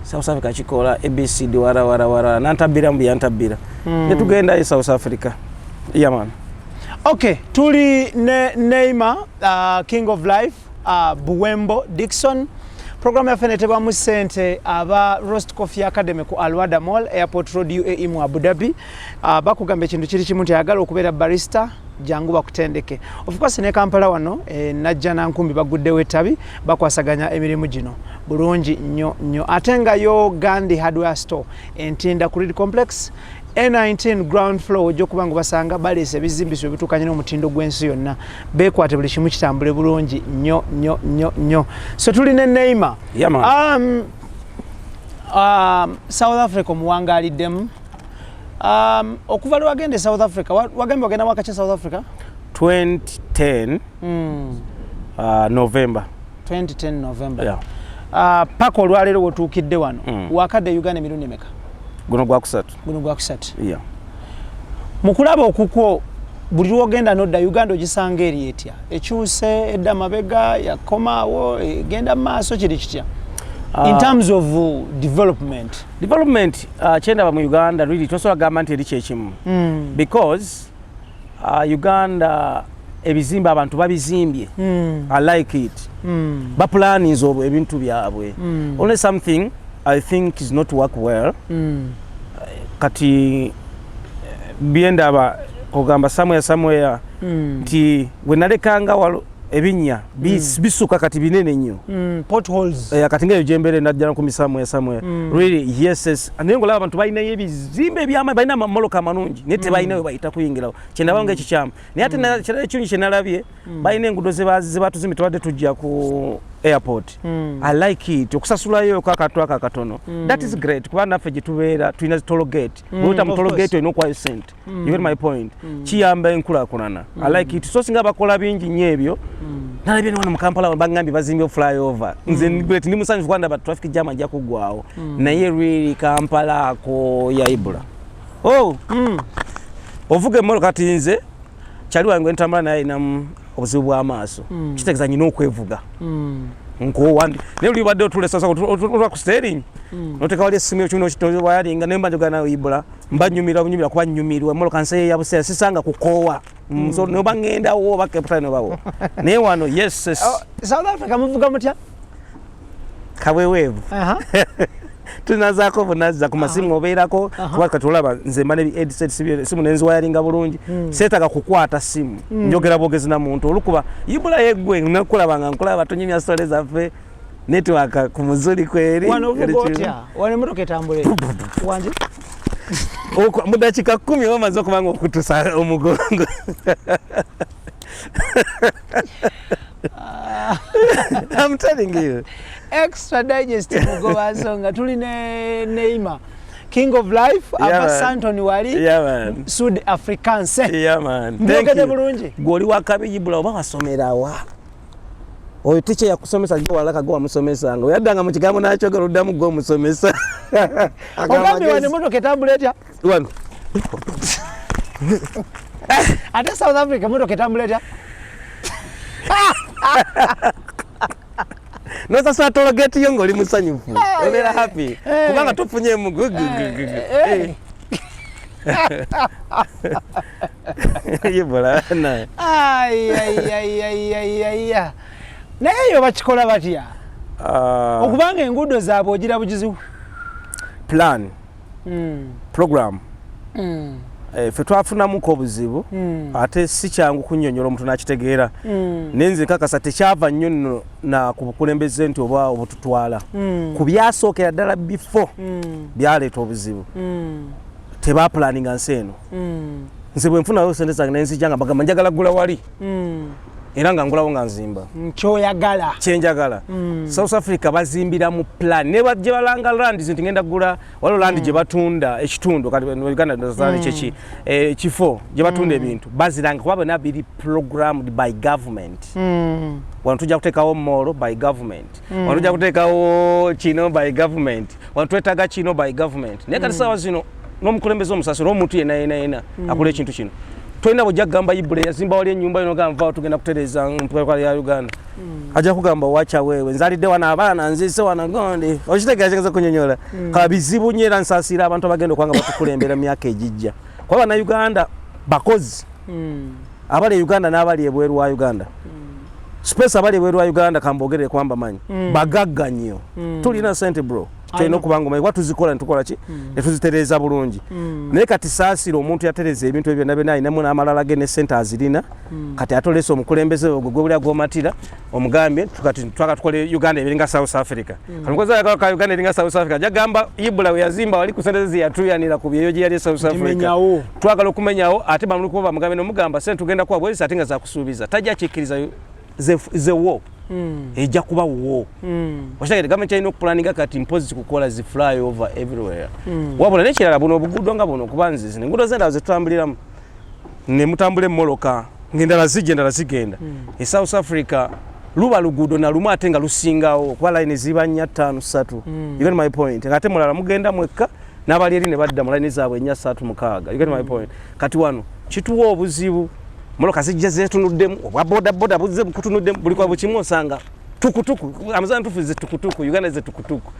South Africa kikola ABCD wara wara wara, nantabbiramu byantabbira ne tugendayo South Africa. Yeah, man. Okay, tuli ne Neymar, King of Life, Buwembo Dixon. Programu yaffe netebwamu ssente aba Roast Coffee Academy ku Alwada Mall, Airport Road, UAE mu Abu Dhabi. Bakugamba ekintu kiri kimu nti ayagala okubeera barista, jangu bakutendeke. Of course ne Kampala wano Najja Nankumbi baguddewo ettabi, bakwasaganya emirimu gino bulungi nnyo nnyo. Ate nga yo Gandhi Hardware Store Entinda ku Reed Complex A19 ground floor, ojja okuba nga basanga baleese ebizimbiso ebituukanye n'omutindo gw'ensi yonna, beekwate buli kimu kitambule bulungi nnyo nnyo nnyo nnyo. So tuli ne Neymar. Yeah, man. South Africa omuwangaaliddemu, okuva lwe wagenda e South Africa, wagambye wagenda mwaka ki South Africa? 2010 November. 2010 November. Yeah. Paka olwaleero wotuukidde wano, wakadde Uganda emirundi emeka? Guno gwakusatu. Guno gwakusatu. Yeah. Mu kulaba okukwo, buli lwogenda nodda, Uganda ogisanga eri etya? Ekyuse, edda mabega, yakomaawo, egenda mu maaso, kiri kitya in terms of development? Development, kyendaba mu Uganda, really tosobola gamba nti eri kyekimu, because Uganda ebizimbe abantu babizimbye. I like it. Bapulaninze obwo ebintu byabwe. Only something I think is not work well. Kati byendaba kugamba somewhere somewhere nti bwe nalekanga walo ebinnya bisuka kati binene nnyo. Potholes. Kati ngaeyo gyembeera enajja nkumi somewhere somewhere. Really, yes, naye ngolaba abantu balinayo ebizimbe ebyamaanyi, balina amamoloka amalungi, naye tebalina we bayita kuyingirawo. Kyendaba nga ekikyamu, naye ate kirala ekirungi kyenalabye, balina enguudo zebatuzimbe, tubadde tujja ku airport. I like it, okusasulayo akantu ako akatono. That is great, kuba naffe gye tubeera tulina toll gate. Bw'oyita mu toll gate olina okuwayo sente. You get my point? Kiyamba enkulaakulana. I like it. So singa bakola bingi nnyo ebyo. Nalabye ne wano mu Kampala bagambye bazimbye flyover. Nze great, ndi musanyufu kuba ndaba traffic jam ajja kuggwawo, naye really Kampala ako yaibula, oh. Ovuga emmotoka, kati nze kyali wange entambula naye alinamu obuzibu bw'amaaso, kitegeeza nyina okwevuga. Nkoowa naye oli obadde otula esasa otula ku steering, noteeka wali essimu ekyuma wayalinga, naye mba njogera nawe ibula, mba nyumirwa bunyumirwa kuba nyumirwa emmotoka nseeya buseera, sisanga kukoowa. So noba ŋŋendawo oba Cape Town obawo, naye wano yes. Oh, South Africa muvuga mutya? Kaweweevu. Tunazaako bunazza ku masimu obeerako, kuba kati olaba nze mba ne headset, simu nenziwayalinga bulungi, seetaaga kukwata simu, njogera bwogezi na muntu olukuba ibula yeggwe nakulaba nga nkulaba, tunyumya story zaffe, network ku muzuli kweri. Wano ovuga otya? Wano emotoka etambula wanje? Mu dakiika 10 oba omaze okuba nga okutusa omugongo. I'm telling you. Extra Digest mugoba nsonga, tuli ne Neymar, King of Life, ava man. Sandton wali Yeah, man. Sud Africaanse. Yeah, man. Thank Mbyogedde you. bulungi? Gwe oli wakabi ibula, oba wasomerawa? Oyo teacher yakusomesa gye walaka gwe wamusomesanga, oyaddanga mu kigambo n'akyogera, oddamu gwe omusomesa. Ogambye wano emotoka etambula etya? Wano. Ate South Africa emotoka etambula etya? Nosasula toll gate yo ng'oli musanyufu, obeera happy kubanga tufunyemu. Ibula na Ai, ai, ai, ai, ai, ai, ai. Naye eyo bakikola batya, okubanga enguudo zaabwe ogira bugizi? Plan, program. Ffe twafunamuko obuzibu, ate si kyangu kunnyonnyola omuntu n'akitegeera. Naye nze nkakasa tekyava nnyo nno na ku bukulembeze nti oba obututwala ku byasookera ddala before byaleeta obuzibu. Tebapulaninga nsi eno. Nze bwe nfunayo sente zange nenzija nga bagamba njagala gula wali, era nga ngulawo nga nzimba. Kyoyagala. Kyenjagala. South Africa bazimbira mu plan, ne gye balanga land nti ngenda kugula, waliwo land gye batunda ekitundu. Kati mu Uganda mm. kyeki ekifo gye batunda ebintu baziranga kuba byonna biri programmed by government. Wano tujja kuteekawo mall by government, wano tujja kuteekawo kino by government, wano twetaaga kino by government. Naye kati saawa zino n'omukulembeze omusasiro, omuntu yenna yenna yenna akola ekintu kino, tolina bwojja kugamba Ibula yazimba wali ennyumba yino, gamba nvaawo tugenda kutereeza mpekala ya Uganda. Ajja kugamba, "Wacha wewe, nzalidde wano abaana, nziise wano gondi." Okitegeera kigeza kunyonyola? Kaba bizibu nnyo, era nsaasira abantu abagenda okubanga batukulembera mu myaka egijja, kuba Bannayuganda bakozi abali e Uganda n'abali ebweru wa Uganda, space abali ebweru wa Uganda, kambogerere kuba mbamanyi, bagagga nnyo. Tulina sente bro, tulina okuba nga omanyi kuba tuzikola netukola ki, netuzitereeza bulungi. Naye kati saasira omuntu yatereeza ebintu ebyo byonna byonna, alinamu n'amalala ge ne sente azirina. Kati ate olesa omukulembeze ogwo gwe bulya gwomatira, omugambye kati twaka tukole Uganda eringa South Africa. Kati mukozi ayagala ka Uganda eringa South Africa, ajja gamba Ibula we yazimba wali ku sente ze zeyatuyanira ku byeyo gye yali e South Africa. Kimenyawo. Twagala okumenyawo, ate bamulukuba bamugambe nomugamba sente tugenda kuwa bwezi, ate nga zakusuubiza tajja kikkiriza. Ze wo ejja kuba wo. Okitegedde? Gavumenti kyalina okupulaninga kati mpozi kukola zi fly over everywhere. Wabula nekirala, buno obuguudo nga buno, kuba nze zino enguudo zendala zetutambuliramu ne mutambula emmoloka ng'endala zijja, endala zigenda. E South Africa luba luguudo nalumu ate nga lusingawo kuba layini ziba nnya, ttaano, ssatu. You get my point? Ate mulala mugenda mwekka n'abali eri ne badda mu layini zaabwe ennya, ssatu, mukaaga. You get my point? Kati wano kituwa obuzibu, mmotoka zijja zeetunuddemu, obwa bodaboda buzze bukutunuddemu, buli kwa bukimu osanga tukutuku. Amazina ntufu ze tukutuku, Uganda ze tukutuku.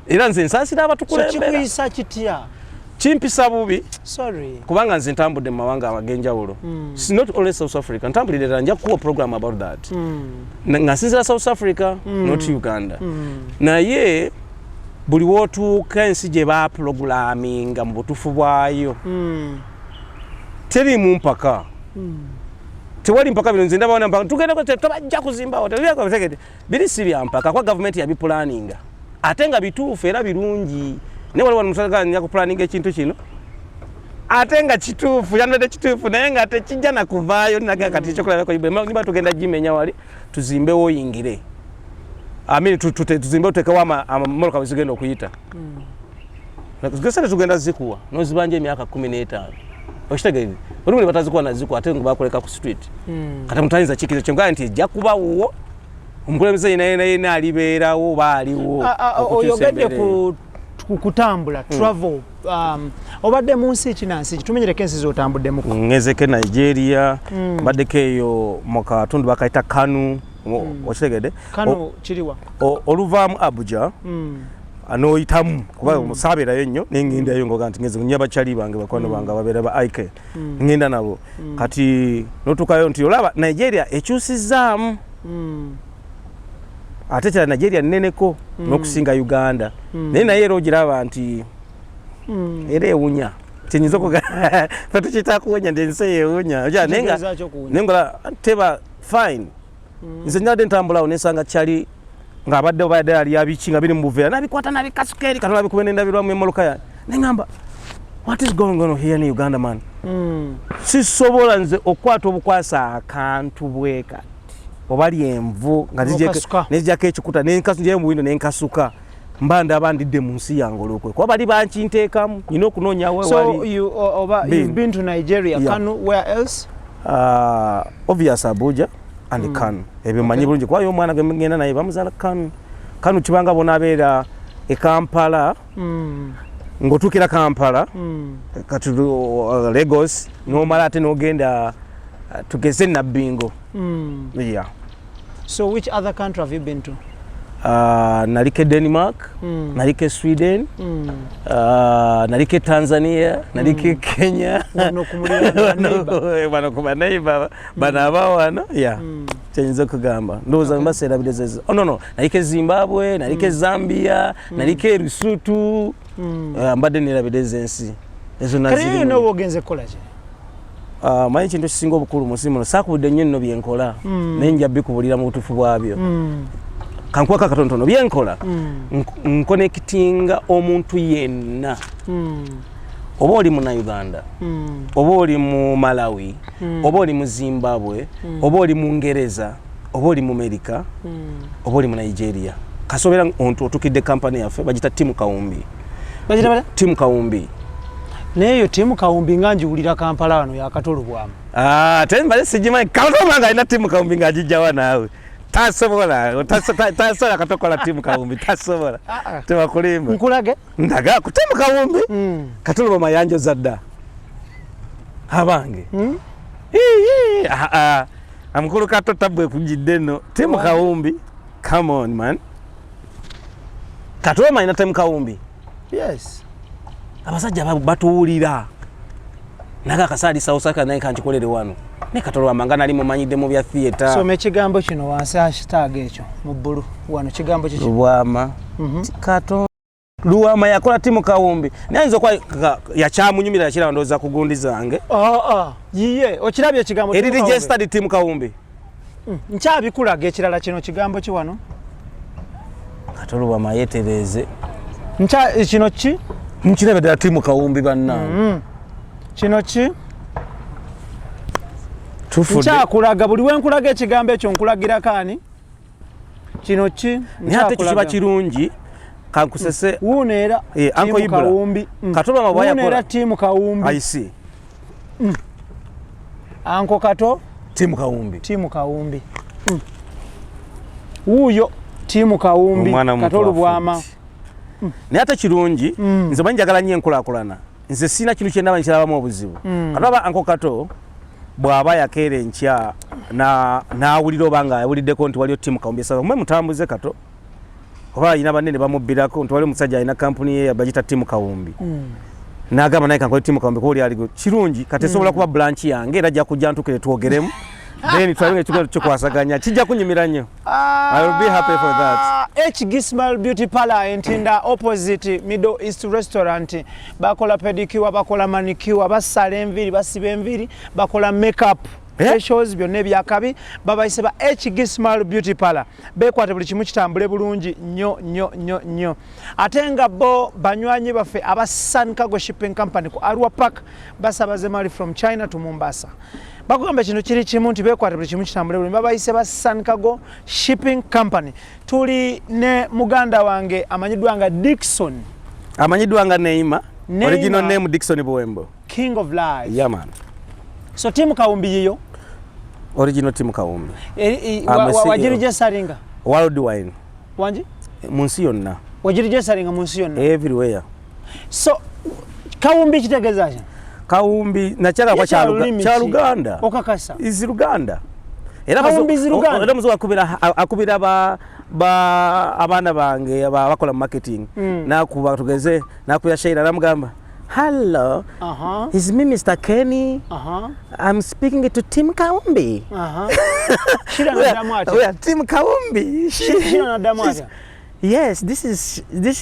Era nze nsaasira So abatukulembera. Kikuyisa kitya? Kimpisa bubi. Sorry. Kubanga nze ntambudde mu mawanga ag'enjawulo. It's not only South Africa, ntambulidde ddala. Nja kukuwa program about that. Nga nsinzira South Africa, not Uganda. Naye buli wootuuka ensi gye baprogulaminga mu butuufu bwayo, teriimu mpaka, tewali mpaka. Bino nze ndabaona mpaka tugenda tebajja kuzimbawo, tegede biri si bya mpaka kuba gavumenti yabipulaninga ate nga bituufu era birungi. Naye waliwo wano nja kupulaninga ekintu kino ate nga kituufu, yandibadde kituufu, naye nga tekijja nakuvaayo. Naga kati ekyokulabirako, nyumba tugenda gimenya wali tuzimbewo oyingire, amini tuzimbewo tutekewo amamotoka bwe zigenda okuyita. Sente tugenda zikuwa nozibanja emyaka 15, okitegeere? Olumu ne batazikuwa nazikuwa ate nga bakuleka ku street. Kati omuntu ayinza kikkiriza kyo nti ejja kuba wuwo, omukulembeze yena yena yena alibeerawo oba aliwo Ah, ah, okukyusa oyogedde embeera eyo. ku kutambula, travel, obadde mu nsi ki nansi ki? Tumenyereko ensi z'otambuddemu. Ngezeko Nigeria, mbaddeko eyo mu katundu bakayita Kanu, okitegedde? Kano kiriwa? Oluvaamu Abuja n'oyitamu, kuba saabeerayo nnyo naye ngendayo ngoga nti ngeze nya bakyali bange, bakwano bange ababeera ba ik, ngenda nabo. Kati notuukayo nti olaba Nigeria ekyusizaamu. Ate kyala Nigeria nneneko n'okusinga Uganda, naye era ogiraba nti era ewunya. Kyenyinza okuga fe tukiyita kuwunya, nti ensi ewunya. Ogira, naye nga Kitegeeza ki okuwunya? Naye ngola teba fine. Nze nyadde ntambulawo nensanga kyali ng'abadde obadde alya biki nga biri mu buveera, nabikwata nabikasuka eri katola bikube nendabirwamu emmotoka yange, neŋŋamba, "What is going on here in Uganda, man?" Sisobola nze okukwata obukwasa akantu bwe kati oba lyenvu nga N'okasuka. nezijako ekikuta nenjayo mu windo nenkasuka, mba ndaba ndidde mu nsi yange olukwe kuba bali bankinteekamu, nina okunoonyawo So ewali. you oba Been. you've been to Nigeria? Yeah. Kano, where else? Obvious Abuja and Kano, ebyo manyi bulungi kuba yo omwana gwe ngenda naye bamuzaala Kano. Kano kibanga bonaabeera e Kampala, ng'otuukira Kampala, kati Lagos, n'omala ate n'ogenda tugeze Nabbingo. Yeah. So which other country have you been to? Naliko e Denmark, naliko e Sweden, naliko e Tanzania, naliko e Kenya. Wano ku muliraano, neighbor. Bano ku baneighbor bano abawano ya kyenyinza okugamba, ndowooza mbaseerabire zezo. Oh, no, naliko e Zimbabwe, naliko e Zambia, naliko e Lesotho. Mbadde nerabire ezensi. Ezo Kale nazirimu. yonna oba ogenze kukola ki? Ah, manyi ekintu ekisinga obukulu mu nsi muno, saakubudde nnyo nno byenkola, naye nja bikubulira mu butuufu bwabyo. Kankuwako akatonotono byenkola. Nconnectinga omuntu yenna, oba oli Munauganda, oba oli mu Malawi, oba oli mu Zimbabwe, oba oli mu Ngereza, oba oli mu Amerika, oba oli mu Nigeria, kasobeera ontu otukidde kampani yaffe, bagita Timu Kawumbi. Bagira batya? Timu Kawumbi. Naye eyo Timu Kawumbi nga njiwulira Kampala wano, yakatolubwamu. Ah, ate mbale sigimanyi. Kaloma nga alina Timu Kawumbi ng'agijjawa naawe, tasobola, tasobola katokola Timu Kawumbi, tasobola, tebakulimba. Nkulage. Ndaga ku Timu Kawumbi. Katolubama yanjoza dda abange. Ii, ah, ah. Amukulu Kato tabwe kujidde nno Timu Kawumbi. Come on, man, Katoloma alina Timu Kawumbi. Yes. Abasajja batuwulira naga akasaali South Africa, naye kankikolere wano ne Katolwamba nga nali mumanyidde mu bya theatre. Soma ekigambo kino wansi, hashtag ekyo mu bbulu wano, kigambo kiki? Lubwama. Kato Luwama yakola Timu Kawumbi, naye ayinza okuba yakyamunyumira, yakiraba ndowooza ku gundi zange. Ah, ah, yiye okirabye ekigambo Eri Timu Kawumbi? Registered Timu Kawumbi. Nkyabikulaga ekirala, kino kigambo ki wano? Kato Lubwama yetereeze. Nkya kino ki? Nkirabe ddala Timu Kawumbi, bannange. Kino ki? Tufudde. Nkyakulaga buli wenkulaga ekigambo ekyo, nkulagirako ani. Kino ki? Naye ate ekyo kiba kirungi, kankusese. Wuuno era. Eh, Uncle Timu Ibra. Kawumbi. Kato Lubwama Wuuno bw'ayakola- era Timu Kawumbi. I see. Uncle Kato. Timu Kawumbi. Timu Kawumbi. Wuuyo Timu Kawumbi. Omwana muto. Kato Lubwama. Afudde. Naye ate kirungi, nze manyi njagala nnyo enkulaakulana. Nze sirina kintu kyendaba nkirabamu obuzibu. Kataba Uncle Kato bw'aba yakeera enkya n'awulira oba nga awuliddeko nti waliyo Timu Kawumbi esaba mwe mutambuze Kato, oba alina banene bamubbirako nti waliwo omusajja alina kampuni ye bagita Timu Kawumbi, n'agamba naye kankole Timu Kawumbi kuba oli aligo kirungi. Kati esobola kuba branch yange, era ajja kujja ntukire twogeremu, then tulabe nga ekigambo kikwasaganya, kijja kunyumira nnyo. I will be happy for that. HG Smile Beauty Parlor, Entinda, opposite Middle East Restaurant. Bakola pedicure, bakola manicure, basala enviiri, basiba enviiri, bakola makeup. Eh? Facials, byonna ebyakabi. Babayise ba HG Smile Beauty Parlor. Beekwate buli kimu kitambule bulungi nnyo nnyo nnyo nnyo. Ate nga bo banywanyi baffe aba Sun Cargo Shipping Company ku Arua Park, basabaze mali from China to Mombasa. Bakugamba kino kiri kimu nti beekwate buli kimu kitambule bulungi. Babayise ba Sun Cargo Shipping Company. Tuli ne muganda wange amanyiddwa nga Dickson. Amanyiddwa nga Neima. Neima. Original name Dickson Buwembo. King of Life. Yeah, man. So Timu Kawumbi yiyo? Original Timu Kawumbi. I'm a CEO. Wagiregisteringa? Worldwide. Wangi? Mu nsi yonna. Wagiregisteringa mu nsi yonna? Everywhere. So Kawumbi kitegeeza ki? Kawumbi nakyala kwa Ye kya lulimi kya ki? Luganda. Okakasa? Is Luganda era. Kawumbi is Luganda? Era muzu akubira ba abaana bange bakola mu marketing, nakuba tugeze nakubira Sheila, namugamba, "Hello, is me Mr. Kenny. I'm speaking to Tim Kawumbi." Sheila naddamu atya? We are Tim Kawumbi. Sheila naddamu atya? "Yes, this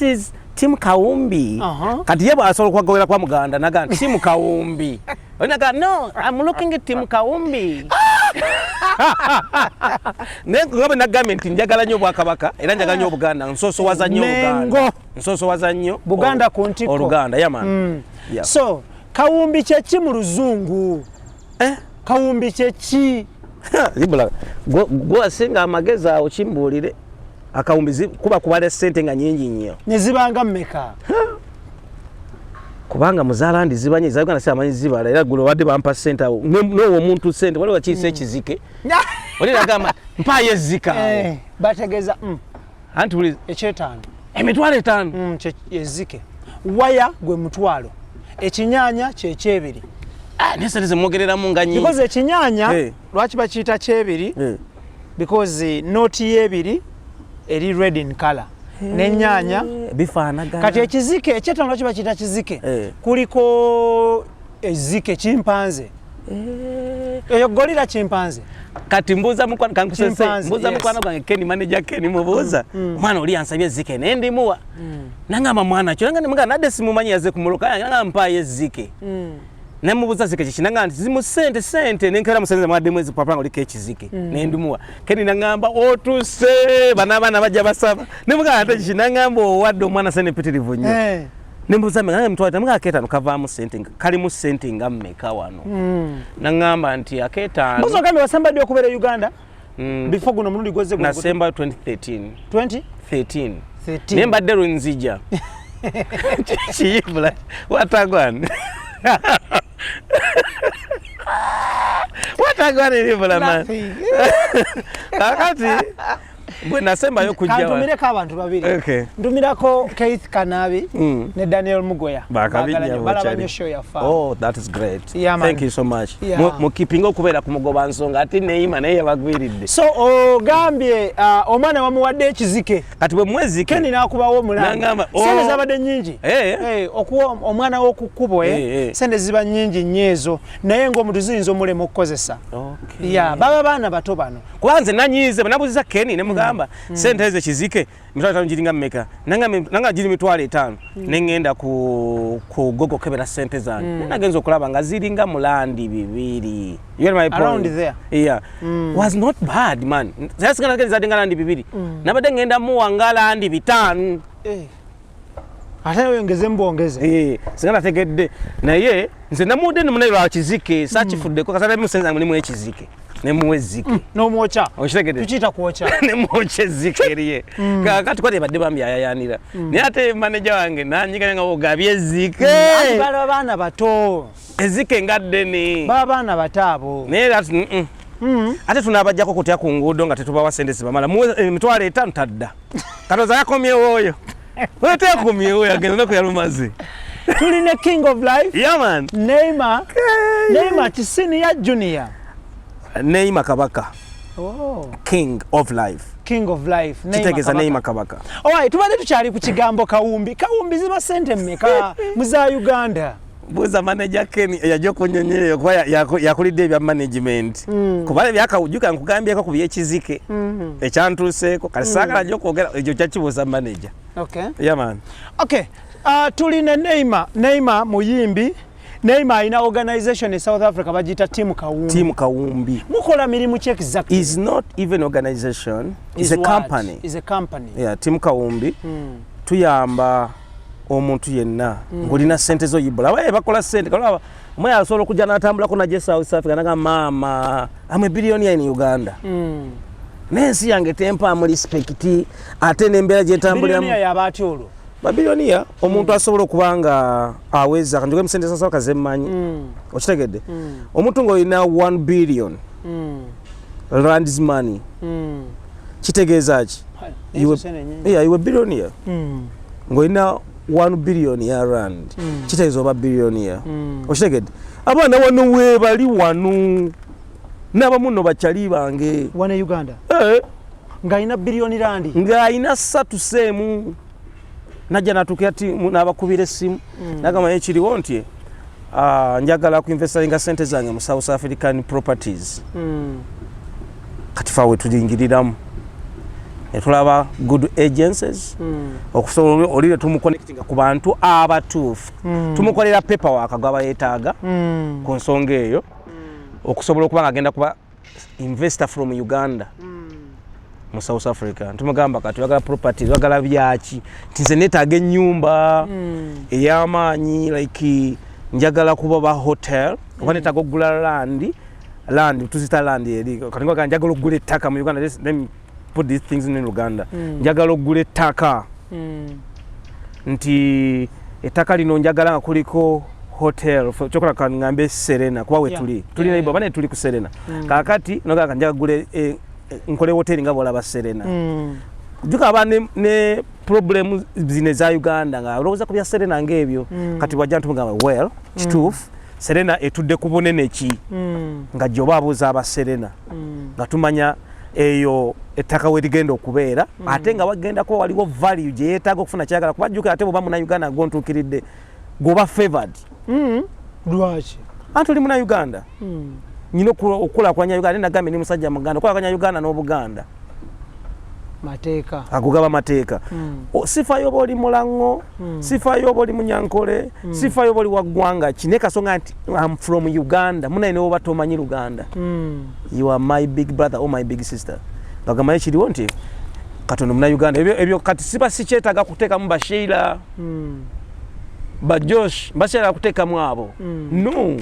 is Tim Kawumbi." Kati ye bw'asobola okwagawera kwa muganda naga nti Tim Kawumbi. Oli naga, "No, I'm looking at Tim Kawumbi." Naye nga bwe nagambye nti njagala nnyo Obwakabaka era njagala nnyo Obuganda, nsoosowaza nnyo Oluganda. Mengo. Nsoosowaza nnyo Buganda ku ntikko. Oluganda, yeah, man. Yeah. So kawumbi kyeki mu Luzungu? Eh? Kawumbi kyeki? Ibula, gwe wasinga amagezi awo, kimbuulire. Akawumbi kuba kubala sente nga nyingi nnyo. Ne zibanga mmeka? Kubanga muzaalandi zibanyi za Uganda, siamanyi zibala. Era gulo badde bampa sente awo, n'owo omuntu sente waliwo wakiisa ekizike, oli nagamba mpaayo ezzika awo. Eh, bategeeza Anti buli ekyetaano. 500,000. Ezike waya gwe mutwalo, ekinyaanya kyekyebiri. Ah, naye sente zemwogereramu nga nyingi. Because ekinyaanya, lwaki bakiyita kyebiri? Because nooti y'ebiri eri red in color n'ennyaanya. Bifaanagana. Kati ekizike ekyetaano lwaki bakiyita kizike? Kuliko ezike, chimpanzee. Eyo gorilla, chimpanzee. Kati mbuuza mukwano kankusese. Chimpanzee, mbuuza yes. Mukwano gwange Ken, manager Ken, mubuuza, omwana oli yansabye ezzike nendimuwa. Nangamba mwana kyo nanga nemugamba nadde simumanyi, yaze kumuloka, nangamba mpaayo ezzike. Nemubuuza zike kiki, nangamba nti zimu sente sente, nenkera musenze mwaddemu ezipapula nga oliko ekizike, nendimuwa. Ken nangamba otuse bana abaana bajja basaba. Nemugamba ate kiki, nangamba owadde omwana sente mpitirivu nnyo. Nembuuza mmeka, nangamba emitwalo etaano. Mugamba akeetaano kavaamu sente kalimu sente nga mmeka wano? Nangamba nti akeetaano. Mbuzi ogambye wasembadde okubeera e Uganda before guno omulundi gwozze guno? Nasembayo 2013. 20 13. 13. Naye mbadde lwenzija kiyibula watagwan watagwan eribula man. Nothing. Kakati bwe nasembayo kujja Kantumireko abantu babiri. Okay. Ntumirako Keith Kanabi ne Daniel Mugoya. Bakabinya. Baagala nnyo, balaba nnyo show yaffe. Oh, that is great. Yeah, man. Thank you so much. Yeah. Mukipinga okubeera ku mugoba nsonga ate neyima naye yabagwiridde. So ogambye omwana wamuwadde ekizike. Kati bwe mwezike Ken n'akubawo omulanga. N'angamba, oh. Sente zabadde nnyingi. Eh. Eh, okuwa omwana w'oku kkubo sente ziba nnyingi nnyo ezo, naye ng'omuntu ziyinza omulema okukozesa. Okay. Ya, baba baana bato bano. Kuba nze nanyiize bwe nabuuziza Ken ne mugamba sente ezo ekizike 50,000 giringa mmeka, nanga giri 50,000. Ne ŋŋenda ku Google kebera sente zange, mm. Nagenza okulaba nga ziringa mulandi 2. You get my point? Around there. Yeah. Was not bad, man. Sasa zadde nga landi 2, nabadde ŋŋenda muwa nga landi 5. Eh. Ate oyongeze mbwongeze. Eh, singa nategedde, naye nze namuwudde nemunaye lwa kizike sakifuddeko kasata musenza mulimu ekizike nemuwa ezzike. N'omwokya. Okitegedde? Tukiyita kwokya. Nemwokya ezzike erye. Kakati kwati ebadde bambi ayayanira, naye ate maneja wange nanyiga nga ogabye ezzike. Anti balaba baana bato. Ezzike nga ddene. Baba baana bato abo. Naye era Ate tunaabajjako kutya ku nguudo nga tetubawa sente zibamala? Muwe 50,000 tadda katoza yakomyewo oyo oyo teyakomyewo yagenda naku yalumaze. Tulina king of life. Yeah, man. Neima, Neima kisiniya junior? Neima Kabaka. Oh. King of life. King of life Neima. Kitegeeza Kabaka. Neima Kabaka. Alright, tubadde tukyali ku kigambo kawumbi. Kawumbi ziba sente mmeka mu za Uganda? Buuza manager Ken yajja okunyonyola kuba yakulidde ebya management, kuba ebyakawujuka nkugambyeko ku byekizike ekyantuuseeko. Kati saagala nnyo okwogera ekyo, kyakibuuza manager. Okay. Yeah, man. Okay. Tulina Neima. Neima muyimbi. Neima alina organization e South Africa bagiyita Team Kawumbi. Team Kawumbi. Mukola mirimu ki exactly? Is not even organization, is a what? company. Is a company. Yeah, Team Kawumbi tuyamba omuntu yenna ng'olina sente zo yibula abaye bakola sente. Kalaba omwe asobola okujja n'atambulako najja e South Africa naga maama amwe billionaire in Uganda, n'ensi yange tempaamu respect ate n'embeera gyentambuliramu. Billionaire yaba atya olwo? Babilioniya omuntu asobola okuba nga aweza kanjoge musente sasooka zemmanyi, okitegedde? Omuntu ng'olina 1 billion rands money, kitegeeza ki? Ezo sente nyingi. Yeah, iwe billionaire. Ng'olina 1 billion ya rand, kitegeeza oba billionaire, okitegedde? Abaana wano weebali wano n'abamu nno bakyali bange. Wano e Uganda? Eh. Ng'alina biliyoni randi? Ng'alina 3 seemu najja natuukira tiimu n'abakubira essimu nagamba naye kiriwo nti njagala kuinvestaringa sente zange mu South African properties. Kati faawe tulingiriramu netulaba good agencies okusobola olire tumuconnectinga ku bantu abatuufu, tumukolera paperwork gwaba yeetaaga ku nsonga eyo okusobola okuba nga agenda kuba investor from Uganda mu South Africa. Ntumugamba kati oyagala properties, oyagala byaki? Nti nze neetaaga ennyumba ey'amaanyi, like njagala kuba ba hotel oba neetaaga okugula land. Land tuzita land eri kati ngoga njagala okugula ettaka mu Uganda. Let me put these things in Uganda. Njagala okugula ettaka, nti ettaka lino njagala nga kuliko hotel. Kyokola kaŋŋambe Serena kuba we tuli tuli bane tuli ku Serena. Kaakati nogamba njagala gule nkole hoteri nga bwolaba Serena. Juka aba ne problem zino eza Uganda nga olowooza ku bya Serena ng'ebyo. Kati bwajja ntumugamba, well, kituufu Serena etudde ku bunene ki? Nga gyoba abuuza aba Serena nga tumanya eyo ettaka we ligenda okubeera, ate nga wagenda kuba waliwo value gye yeetaaga okufuna kyagala kuba jjukira ate bw'oba munauganda gwontuukiridde gwoba favored. Lwaki? Anti oli munauganda. Nyina okukulaakulanya Uganda, nagambye ndi musajja muganda, okukulaakulanya Uganda n'Obuganda. Mateeka. Agugaba mateeka. Sifaayo oba oli Mulaŋŋo, sifaayo oba oli Munyankole, sifaayo oba oli wa ggwanga ki, naye kasonga nti am from Uganda. Munaye ne woba tomanyi Luganda, you are my big brother or my big sister. Ngagamba kiriwo nti Katonda Munauganda. Ebyo kati siba sikyetaaga kuteekamu Basheila, Bajosh, mbakyetaaga kuteekamu abo, no.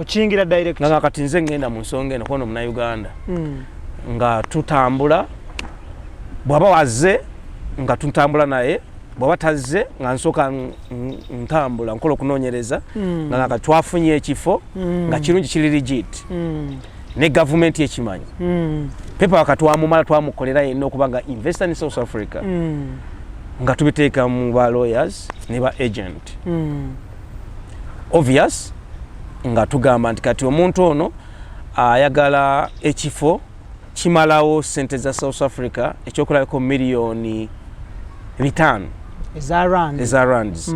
Okiyingira direct. Nga kati nze ngenda mu nsonga eno kono Munauganda, nga tutambula. Bw'aba wazze nga tutambula naye, bw'aba tazze nga nsooka ntambula nkola okunoonyereza, nga nga twafunye ekifo nga kirungi, kiri legit, ne gavumenti ekimanyi. Paperwork twamumala, twamukolera yenna okuba nga investor in South Africa, nga tubiteeka mu ba lawyers ne ba agent. Obvious nga tugamba nti kati omuntu ono ayagala ekifo kimalawo sente za South Africa, ekyokulabiko 5 miliyoni Eza rand. Eza rands.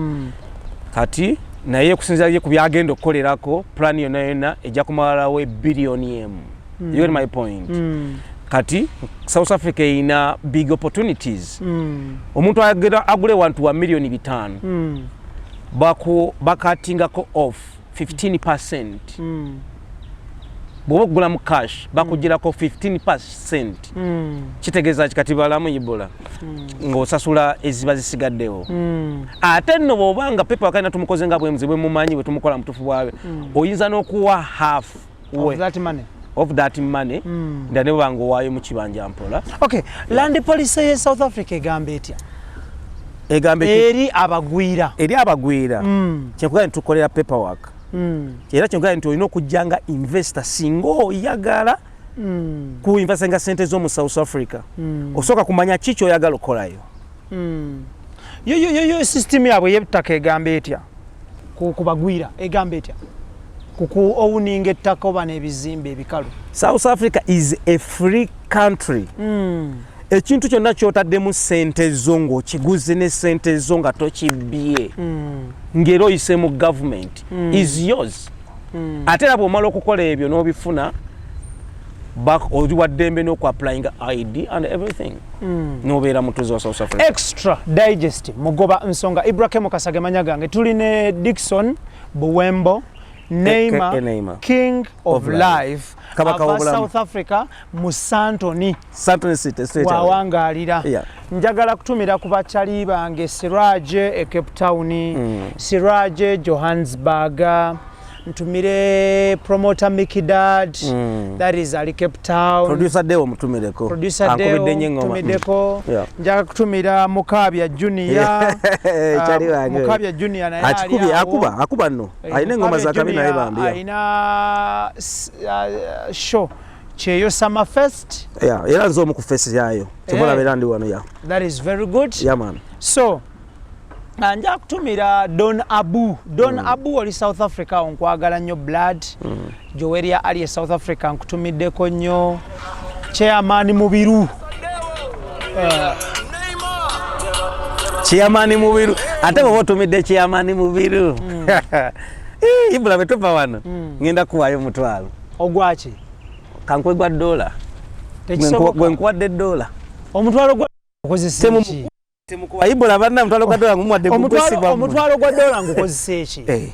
Kati naye okusinziira ye ku byagenda okukolerako, plan yonna yonna ejja kumalawo 1 biliyoni. You get my point? Kati South Africa erina big opportunities. Omuntu ayagala agule wantu wa 5 miliyoni, bakatingako off 15. Bw'oba okugula mu cash, bakugirako 15. Kitegeeza ki? Kati balamu ibula ng'osasula eziba zisigaddewo. Ate nno bw'oba nga paper wakalina, tumukoze nga bwemuzi bwe mumanyi bwe tumukola mutuufu bwabe, oyinza n'okuwa half of that money. Of that money. Nda ne bwanga owaayo mu kibanja mpola. Okay, land policy ye South Africa egamba etya? Egamba eri abagwira. Eri abagwira, kyenkugambye nti tukolera paperwork. Era kyenkugambye nti olina okujja nga investor singa oyagala ku investinga sente zo mu South Africa. Osooka kumanya ki kyoyagala okukolayo. Yo system yaabwe y'ettaka egamba etya ku bagwira? Egamba etya ku owninga ettaka oba n'ebizimbe ebikalu? South Africa is a free country. Ekintu kyonna kyotaddemu sente zo, ng'okiguze ne sente zo, nga tokibbye, ng'era oyise mu government, is yours. Ate era bw'omala okukola ebyo n'obifuna, oli wa ddembe n'okuapplyinga ID and everything, n'obeera mutuuze wa South Africa. Extra Digest, Mugoba Nsonga Ibrahim Kasage manya gange. Tuli ne Dickson Buwembo Neymar, Aka Neymar. King of, Of Life. Life. Kabaka Ava w'obulamu. South Africa mu Sandton. Sandton City, straight away. Wawangalira. Njagala kutumira ku bakyali bange Siraje e Cape Town, Siraje Johannesburg, ntumire promoter Mikidad, that is ali Cape Town. Producer Deo mutumireko. Producer Ankubidde Deo nnyo engoma. ntumiddeko. Njagala kutumira Mukabya Junior. Kyali wange. Mukabya Junior naye ali Akikubye. awo. Akuba, akuba nno. Alina engoma Mukabya za kabi naye Junior bambi, yeah. Alina show Kyeyo Summer Fest. Yeah, era nze omu ku face yaayo. Kyova era ndi wano, yeah. That is very good. Yeah, man. So nja kutumira Don Abu. Don Abu, oli South Africa, nkwagala nnyo. Blood Joweria ali e South Africa, nkutumiddeko nnyo. Chairman Mubiru. Chairman Mubiru, ate bwoba otumidde Chairman Mubiru, Ibula, bwe tuva wano ngenda kuwaayo 10,000. Ogwaki? Kankwe gwa dola. Tekisoboka. Gwe nkuwadde dola. 10,000 gwa okozesa ki? Temukuba Ibula banna, 10,000 gwa dola ngumuwadde. Gugwesigwa. 10,000 gwa dola ngukozesa eki? Eh.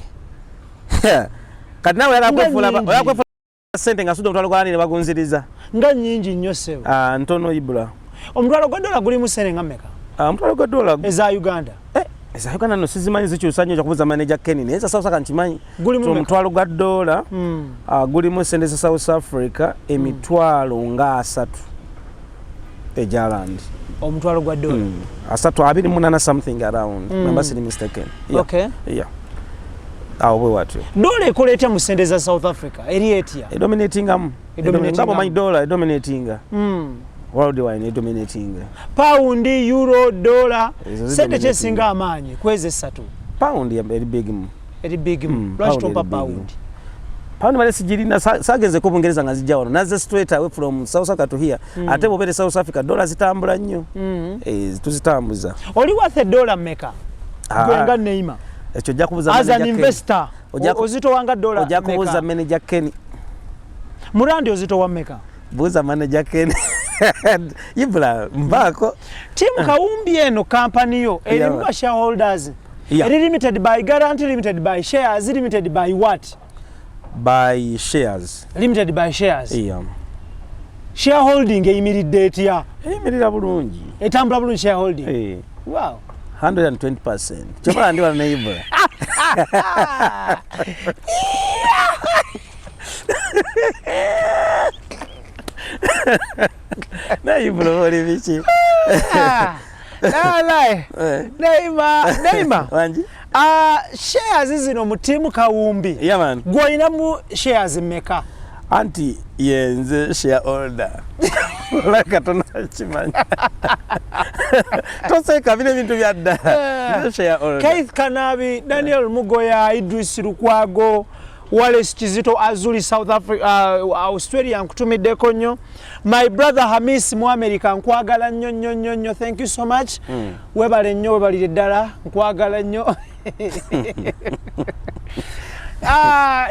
Kati nawe oyagala Nga kwefuula nnyingi. oyagala kwefuula sente nga sudde 10,000 gwa ne bagunziriza. Nga nnyingi nnyo, ssebo. Ah, ntono, Ibula. 10,000 gwa dola gulimu sente nga mmeka? Ah, 10,000 gwa dola eza Uganda. Eh, eza Uganda no sizimanyi, zikyusa nnyo, kyakubuza manager Kenny, naye eza South Africa nkimanyi. Gulimu So, mmeka? 10,000 gwa dola gulimu sente za South Africa 30,000 egya rand. 10,000 gwa dola? 30, 28 something around, mm. siri mistaken, yeah. Yeah. Awo bwe watyo. Dola ekola etya mu sente za South Africa? Eri etya? Edominatingamu. Edominatingamu. Nga bwomanyi dola edominatinga worldwide, edominatinga. Paundi, euro, dola, Ezo sente zidominatinga. kyesinga amaanyi kwezi esatu? Pound eri big mu. Eri big? Lwaki Pound tompa eri big. paundi? Pound male sigirina, sagenzeko Bungereza nga zijja wano, nazze straight away from South Africa to here. Ate bw'obeera e South Africa, dola zitambula nnyo. Eh, tuzitambuza. Oli worth dola mmeka? Ah. Gwe nga Neymar. Ekyo ojja kubuza As an manager Ken. investor, ozitowanga dola Ojja kubuza mmeka? manager Kenny. Murandi ozitowa mmeka? Buuza manager Ken. Ibula mbaako. Team Kawumbi eno kampani yo erimu ba shareholders. Eri limited by guarantee, limited by shares, limited by what? By shares. Limited by shares. Yeah. Shareholding eyimiridde etya? Eyimirira bulungi. Etambula bulungi shareholding. Hey. Wow. 120%. Kyokka ndi wano ne Ibula. Naye Ibula oli biki? Nalaye. Neima, Neima. Wangi? Shares zino mu Team Kawumbi. Yeah man. Gw'olinamu shares mmeka? Anti yenze shareholder. Olaka tonakimanya. Toseka bino ebintu bya ddala. Nze shareholder. Keith Kanabi, Daniel Mugoya, Idris Lukwago, Wallace Kizito Azuli South Africa, Australia nkutumiddeko nnyo. My brother Hamis mu America nkwagala nnyo nnyo nnyo nnyo. Thank you so much. Webale nnyo, webalire ddala, nkwagala nnyo.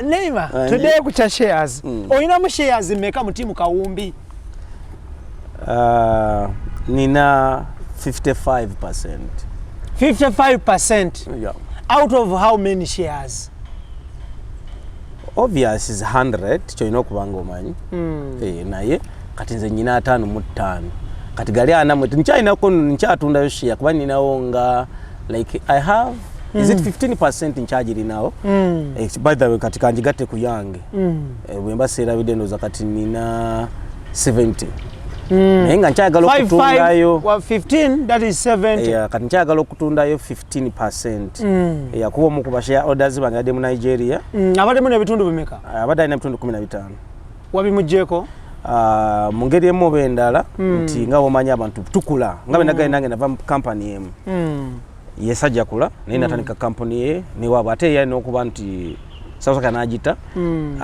Neima, today ku kya shares. Olinamu shares mmeka mu Team Kawumbi? Nina 55%. 55%? Yeah. Out of how many shares? Obvious is 100, kyolina okuba nga omanyi. Naye kati nze nnyina 55. Kati gali 40, nkyalinako nkyatundayo share kuba nninawo nga like I have is it 15% nkyagirinawo. By the way kati kanjigatte ku yange. Bwe mba seerabidde ndowooza kati nina 70. Naye nga nkyayagala okutundayo 15, that is 70. Yeah, kati nkyayagala okutundayo 15%. Yeah, kuba omu ku ba shareholders bange abadde mu Nigeria. Abaddemu n'ebitundu bimeka? Abadde alina ebitundu 15. Wabimuggyeko? Mu ngeri emu oba endala, nti nga bw'omanyi abantu tukula nga bwe nagambye nange nava mu kampani emu. Yesajja kula naye natandika kampani ye newaabwe, ate ye alina okuba nti South Africa n'agita,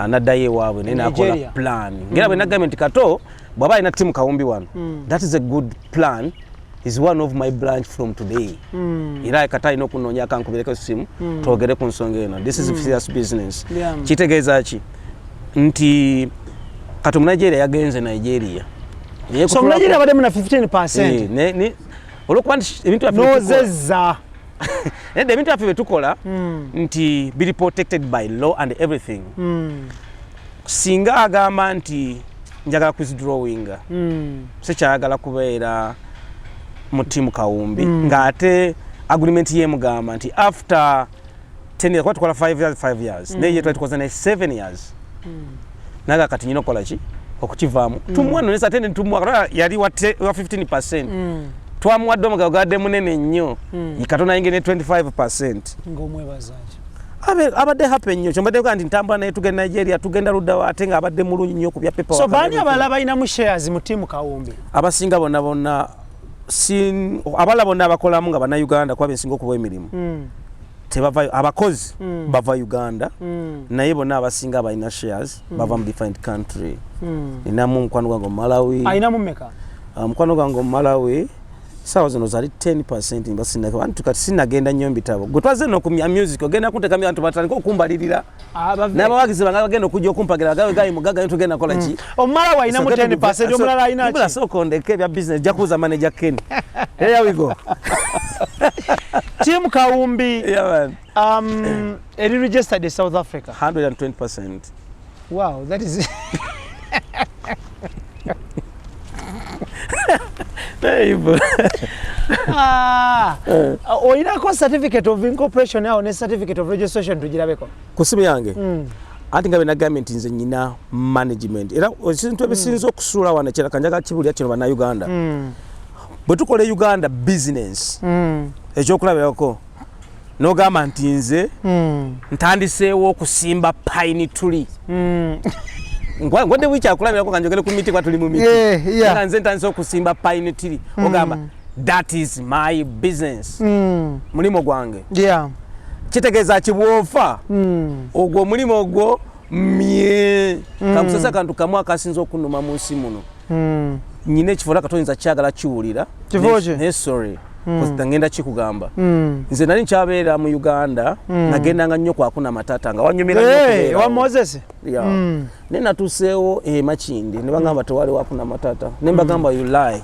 n'addayo ewaabwe naye n'akola plan. Ngera bwe nagambye nti Kato bw'aba alina Team Kawumbi wano, that is a good plan, is one of my branch from today. Era kata alina okunoonya akankubireko essimu twogere ku nsonga eno. This is serious business. Kitegeeza ki? Nti kati mu Nigeria yagenze Nigeria. So mu Nigeria abaddemu na 15%. Olwokuba nti ebintu nozezza. Nedda, ebintu byaffe bye tukola nti biri protected by law and everything. Singa agamba nti njagala withdrawinga, sikyayagala kubeera mu Team Kawumbi, ng'ate agreement yemugamba nti after 10 years, kuba tukola 5 years 5 years, naye ye twali tukoze naye 7 years, naga kati nyina okukola ki okukivaamu. Tumuwa nonesa ate netumuwa yali wa 15%. Twamuwadde omugabo gwadde munene nnyo. Katonda ayingira ne 25%. Ng'omwebaza ki? Abadde happy nnyo. Kyembadde nkugaa nti ntambula naye tugenda Nigeria, tugenda luddawa, ate ng'abadde mulungi nnyo ku bya paper. So baani abalala balinamu shares mu Team Kawumbi? Abasinga bonna bonna, abalala bonna abakolamu nga bannayuganda, kuba bensinga okuba emirimu, tebavayo. Abakozi bava Uganda, naye bonna abasinga abalina shares bava mu different country. Ninamu omukwano gwange mu Malawi. Alinamu mmeka? Mukwano gwange mu Malawi saawa zino zali 10%. Mba sinna kati sinagenda nnyo mbitabo. Gwe twazze nno ku music, ogenda kunteekamu abantu batandike okumbalirira n'abawagizi bange bagenda okujja okumpagira bagabe gayi mugagga, tugenda kola ki? Omumalawi alinamu 10%, omulala alina ki? Sooka ondeke ebya business, jja kubuuza manager Ken. Here we go. Team Kawumbi. Yeah, man. Eri registered in South Africa. 120%. Wow, that is Olinako certificate of incorporation awo ne certificate of registration, tugirabeko? Ku simu yange. Anti nga bwe nagambye nti nze nyina management, era ekintu ebisinza okusuula wano kiraka njagala kibulira kino bannayuganda. Bwe tukola e Uganda business, ekyokulabirako n'ogamba nti nze ntandiseewo okusimba pine tree. Ngwadde wikyakulabirako kanjogere ku miti kuba tuli mu miti. Nga nze ntandise okusimba pine tree, ogamba that is my business, mulimu gwange. Kitegeeza ki? Bw'ofa, ogwo omulimu ogwo mye. Kankusasa akantu kamu akasinza okunuma mu nsi muno. Nyina ekifo era katoyinza kyagala kiwulira. Kifo ki? Naye sorry. Ngenda kikugamba, nze nali nkyabeera mu Uganda, nagendanga nnyo kwakuna Matata nga wanyumira nnyo okubeerawo. Wa Moses. Yeah. Naye natuuseewo e Makindi ne bagamba tewali wakuna Matata, ne mbagamba, "You lie."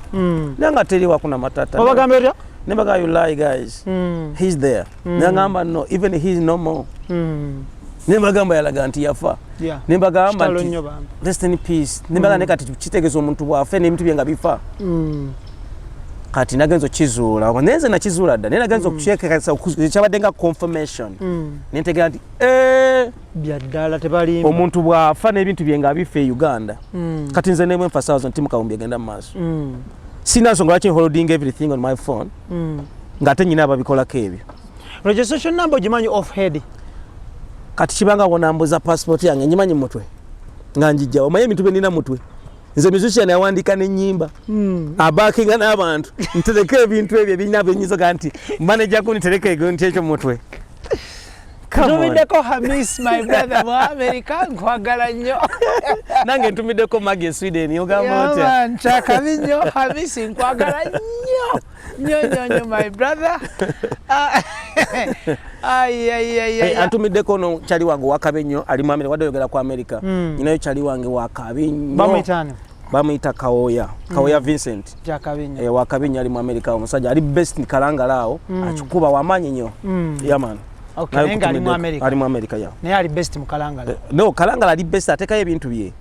Naye nga teri wakuna Matata. Obagambye otya? Ne mbagamba, "You lie, guys, he's there." Ne bagamba, "No, even he's no more." Ne mbagamba yalaga nti yafa. Ne mbagamba Kitalo nti nnyo bambi. Rest in peace. Ne mbagamba, naye kati kitegeeza omuntu bw'afe n'ebintu bye nga bifa. Kati nagenza okukizuula, naye nze nakizuula dda, naye nagenza okukyekakasa, kyabadde nga confirmation, nentegeera nti eh, Bya ddala, tebalimba. Omuntu bw'afa n'ebintu bye nga bifa e Uganda. Kati nze nemwe nfa saawa zino, Team Kawumbi egenda mu maaso. Sina nsonga lwaki holding everything on my phone ng'ate nyina ababikolako ebyo. Registration number ogimanyi off head? Kati kibanga wonambuza passport yange, nyimanyi mutwe nga njijja, omanyi ebintu bye nina mutwe. Nze musician awandiika n'ennyimba, abakinga n'abantu, ntereka ebintu ebyo ebirina byenyinza ga nti manager gundi, tereka ego nti ekyo mutwe. Come on. Ntumiddeko Hamis, my brother mu America, nkwagala nnyo. Nange ntumiddeko Magi e Sweden, ogamba otya? Yeah, man, kyakabi nnyo. Hamis, nkwagala nnyo nnyo nnyo nnyo, my brother. Ah, ai, ai, ai, ai. Antumiddeko no kyali wange wakabi nnyo ali mu America, wadde oyogera ku America. Nyinayo kyali wange wakabi nnyo. Bamuyita ani? Bamuyita Kawoya, Kawoya Vincent. Kyakabi nnyo. Eh, wakabi nnyo, ali mu America, omusajja ali best Kalangala awo, akikuba wamaanyi nnyo. Yeah, man. Okay, Naye naye nga ali mu nkutumiddeko. America. Ali mu America, yeah. Naye ali best mu Kalangala. No, Kalangala ali best, ateekayo ebintu bye.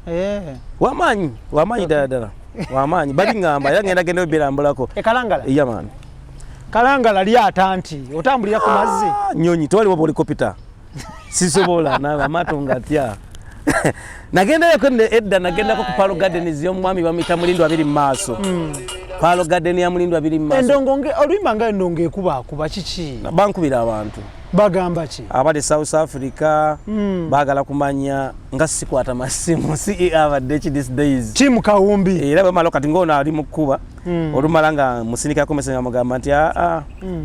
Wamaanyi, wamaanyi ddala ddala, wamaanyi, baliŋŋamba era ngenda genda obirambulako. E Kalangala? Yeah, man. Kalangala lyata nti otambulira ku mazzi. Ah, nyonyi tewaliwo, helicopter sisobola, nawe amaato ngatya. Nagendayoko edda, nagendako ku Palo Gardens y'omwami bamuyita Mulindu abiri mu maaso, Palo Garden ya Mulindu abiri mu maaso. Endongo oluyimba nga endongo ekubaakuba kiki? Bankubira abantu. Bagamba ki? Abali South Africa baagala kumanya nga sikwata masimu, CEO abadde ki these days. Team Kawumbi. Era bamala kati ngaono ali mu kkuba, olumala nga musindikako message nga mugamba nti aa,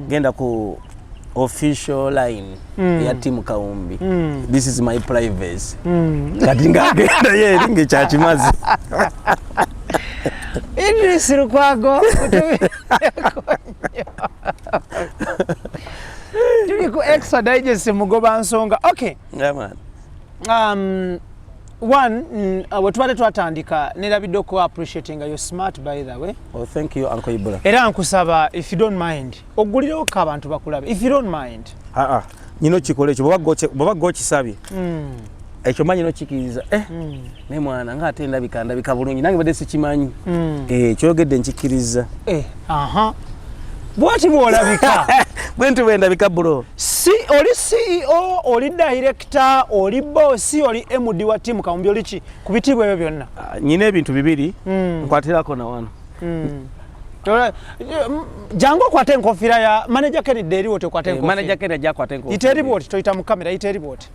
genda ku official line ya Team Kawumbi, this is my privacy. Kati ng'agendayo eri ngaekyakimazi. Idris Lukwago kutumireko nnyo. Tuli ku Extra Digest, mugoba nsonga. Okay. Yeah, man. One, bwe tubadde twatandika nerabidde oku appreciating you, smart, by the way. Oh, thank you, Uncle Ibula. Era nkusaba, if you don't mind, oggulirewo ko abantu bakulabe, if you don't mind. Aa, nyina okikola ekyo bw'oba gokisabye ekyo manyi nokikiriza, eh, naye mwana ngaate ndabika ndabika bulungi, nange badde sikimanyi. Eh, kyogedde nkikiriza. Eh, aha, bwati bwolabika. Bwe nti bwe ndabika, bro. Si oli CEO, oli director, oli boss, oli MD wa Team Kawumbi, oli ki ku bitiibwa ebyo byonna? Ah, nyina ebintu bibiri. Nkwatirako na wano. Jangu okwate enkofiira ya manager Kennedy eriwo, tekwate Eh, enkofiira. Manager Kennedy ajja akwate enkofiira. Yita eri bwoti, toyita mu kamera, yita eri bwoti.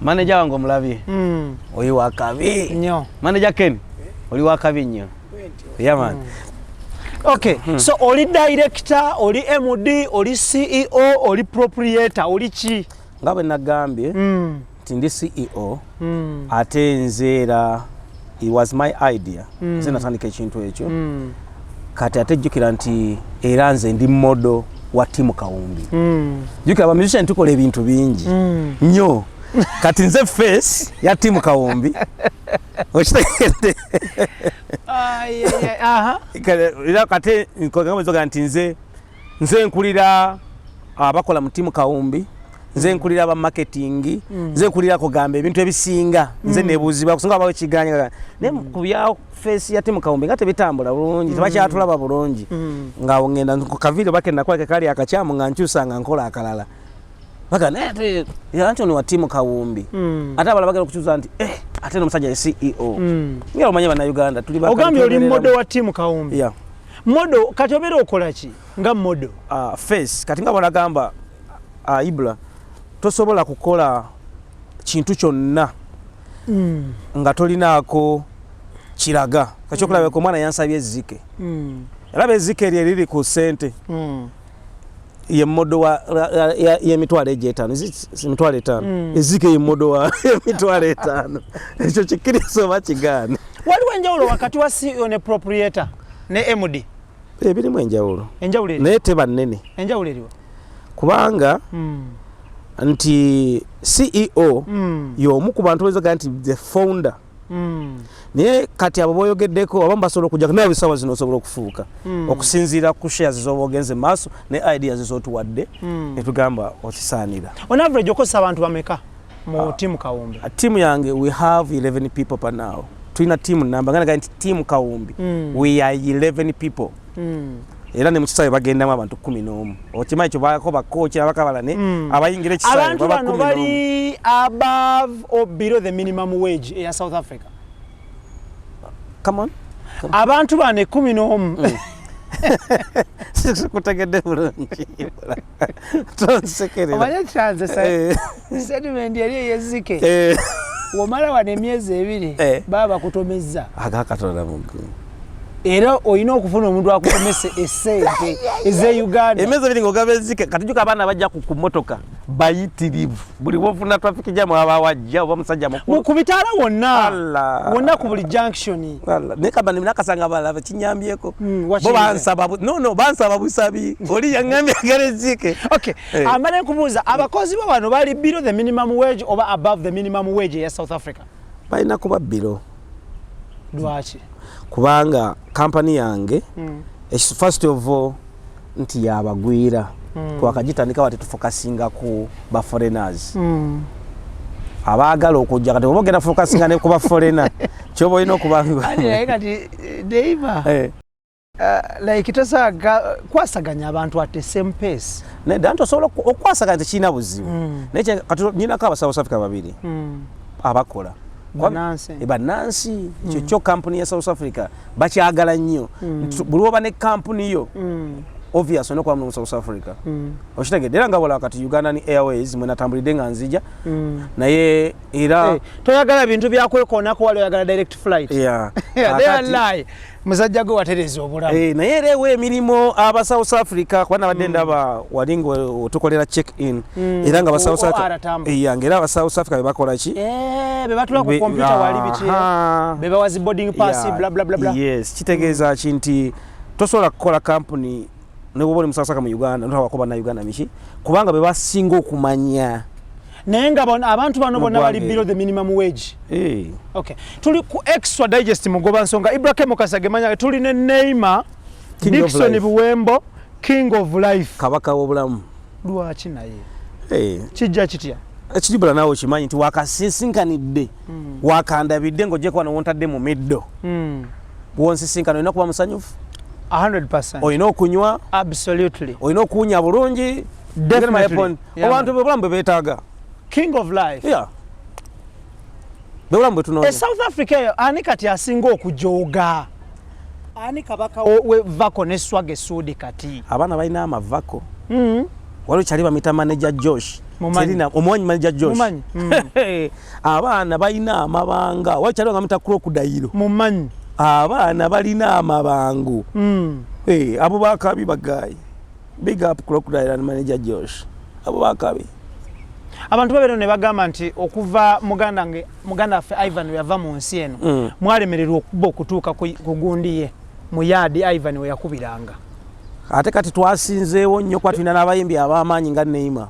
Manager wange omulabye? Oli wakabi. Nnyo. Manager Ken, oli wakabi nnyo. Yeah, man. Okay, so oli director, oli MD, oli CEO, oli proprietor, oli ki? Nga bwe nagambye nti ndi CEO, ate nze era it was my idea, nze natandika ekintu ekyo. Kati ate jjukira nti era nze ndi model wa Team Kawumbi. Jjukira bamusician tukola ebintu bingi nnyo. Kati nze face ya Team Kawumbi, okitegedde? Ai, ai, ai, aha. Era kate nkoga nti nze nkulira abakola mu Team Kawumbi, nze nkulira aba marketing, nze nkulira kugamba ebintu ebisinga, nze nebuuzibwa kusinga abawo ekiganya, naye ku bya face ya Team Kawumbi nga tebitambula bulungi, tebakyatulaba bulungi. Nga ngenda ku kavidiyo bakenda kweke kali akakyamu, nga nkyusa nga nkola akalala, baga naye ate anti ono wa Team Kawumbi. Ate abalala bagenda okukyusa nti eh, ate n'omusajja ye CEO. Nga omanyi Bannayuganda tuli Ogambye oli model wa Team Kawumbi? Yeah. Model, kati obeera okola ki nga model? Face kati nga bwanagamba, Ibra, tosobola kukola kintu kyonna nga tolinaako kiraga. Kakyokulabeka omwana yansabye ezzike, eraba ezzike eryo eriri ku ssente ye model wa y'emitwalo egyo 5. Emitwalo 5, ezzike ye model wa emitwalo 5. Ekyo kikkiriza oba kigaane? Waliwo enjawulo wakati wa CEO ne proprietor? Ne MD? Ebirimu enjawulo. Enjawulo eri? Naye teba nnene. Enjawulo eriwa? Kubanga nti CEO y'omu ku bantu bezoga nti the founder. Naye kati abo boyogeddeko abamu basobola okujja, nawe essaawa zino osobola okufuuka okusinziira ku shares z'oba ogenze mu maaso ne ideas z'otuwadde, netugamba okisaanira. On average okozesa abantu bameka mu tiimu Kawumbi? Tiimu yange, we have 11 people per now. Tulina tiimu namba nga nti tiimu Kawumbi, we are 11 people. Era ne mu kisaawe bagendamu abantu 11. Okimanyi kyo, bako bakochi abakabala ne abayingira ekisaawe Abantu baba bano 11. bali above or below the minimum wage eya South Africa? Come on. Abantu bano 11. Sikutegedde bulungi, tonsekerera. Omanye kyanze statement yali eyezike. Womala wano emyezi 2, baba bakutomezza. Agakatonda muggulu. Era olina okufuna omuntu akutomese esente eze Uganda. Emyezi 2 ng'ogaba ezike. Kati juka abaana bajja ku motoka bayitirivu, buli wofuna traffic jam aba wajja oba musajja mukulu. Ku bitaala wonna. Allah. Wonna ku buli junction. Allah. Naye kaba nakasanga balaba kinyambyeko. Bo Wakirize. bansaba no, bansaba busabi, oli yaŋŋambye agala ezike. Okay. Amale nkubuuza, abakozi bo bano bali below the minimum wage oba above the minimum wage eya South Africa? Balina kuba below. Lwaki? Kubanga kampani yange, first of all nti yabagwira, twakagitandika wati tufocusinga ku ba foreigners abaagala okujja. Kati oba ogenda focusinga ne ku ba foreigner, kyoba olina okuba Ani naye kati Deiva, like tosaga kwasaganya abantu at the same pace. Nedda, nti osobola okwasaganya, tekirina buzibu. Naye kati nyinako aba South Africa babiri abakola. Bannansi. Bannansi. Ekyo kyo kampuni ya South Africa bakyagala nnyo. Nti buli woba ne kampuni yo, obvious olina okuba mu South Africa. Okitegedde? Era nga bola kati Ugandan Airways mwe natambulidde nga nzija, naye era Toyagala bintu byakwekoonako, wali oyagala direct flight. Yeah. Yeah, they are Kakati- lie. Musajja gwe watereza obulamu. Naye era ewa emirimu aba South Africa, kuba nabadde ndaba wali nga otukolera check in, era nga aba South OR Africa Tambo. Yeah, nga era aba South Africa bebakola ki? Be batula ku computer wali biki? Be bawa zi boarding pass, bla bla bla bla. Yes, kitegeeza ki nti tosobola kukola kampuni ne bwoba oli mu South Africa, mu Uganda notawako bannayuganda miki, kubanga be basinga okumanya. Naye nga abantu bano Mu bonna bali ggwanga below the minimum wage. Okay. Tuli ku Extra Digest Mugoba Nsonga Ibrahim Kasage manya tuli ne Neymar King of Dickson life. Buwembo, King of Life. Kabaka w'obulamu. Lwaki naye? Kijja kitya? Ekijibula naawe okimanyi nti wakasinsinkanidde, wakandabidde ng'ogyeko wano wontadde mu middo. Wonsisinkana olina kuba musanyufu. 100%. Olina okunywa. Absolutely. Olina okuwunya bulungi. Definitely. Get my point? Yeah, Abantu man. bwe bulamu bwe beetaaga. King of Life. Yeah. Bwe bulamu bwe tunoonya. E South Africa eyo ani kati asinga okujooga? Ani kabaka we vako ne swag esuudi kati? Abaana balina amavako. Waliwo kyali bamita Manager Josh. Mumanyi. Omumanyi Manager Josh? Mumanyi. Abaana balina amabanga. Waliwo kyali bamita Crocodile. Mumanyi. Abaana balina amabango. Abo bakabi bagayi. Big up Crocodile and Manager Josh, abo bakabi. Abantu babeera ne bagamba nti okuva muganda waffe Ivan we yava mu nsi eno, mwalemererwa okuba okutuuka ku gundi ye mu yaadi Ivan we yakubiranga. Ate kati twasinzeewo nnyo kuba tulina n'abayimbi ab'amaanyi nga Neymar.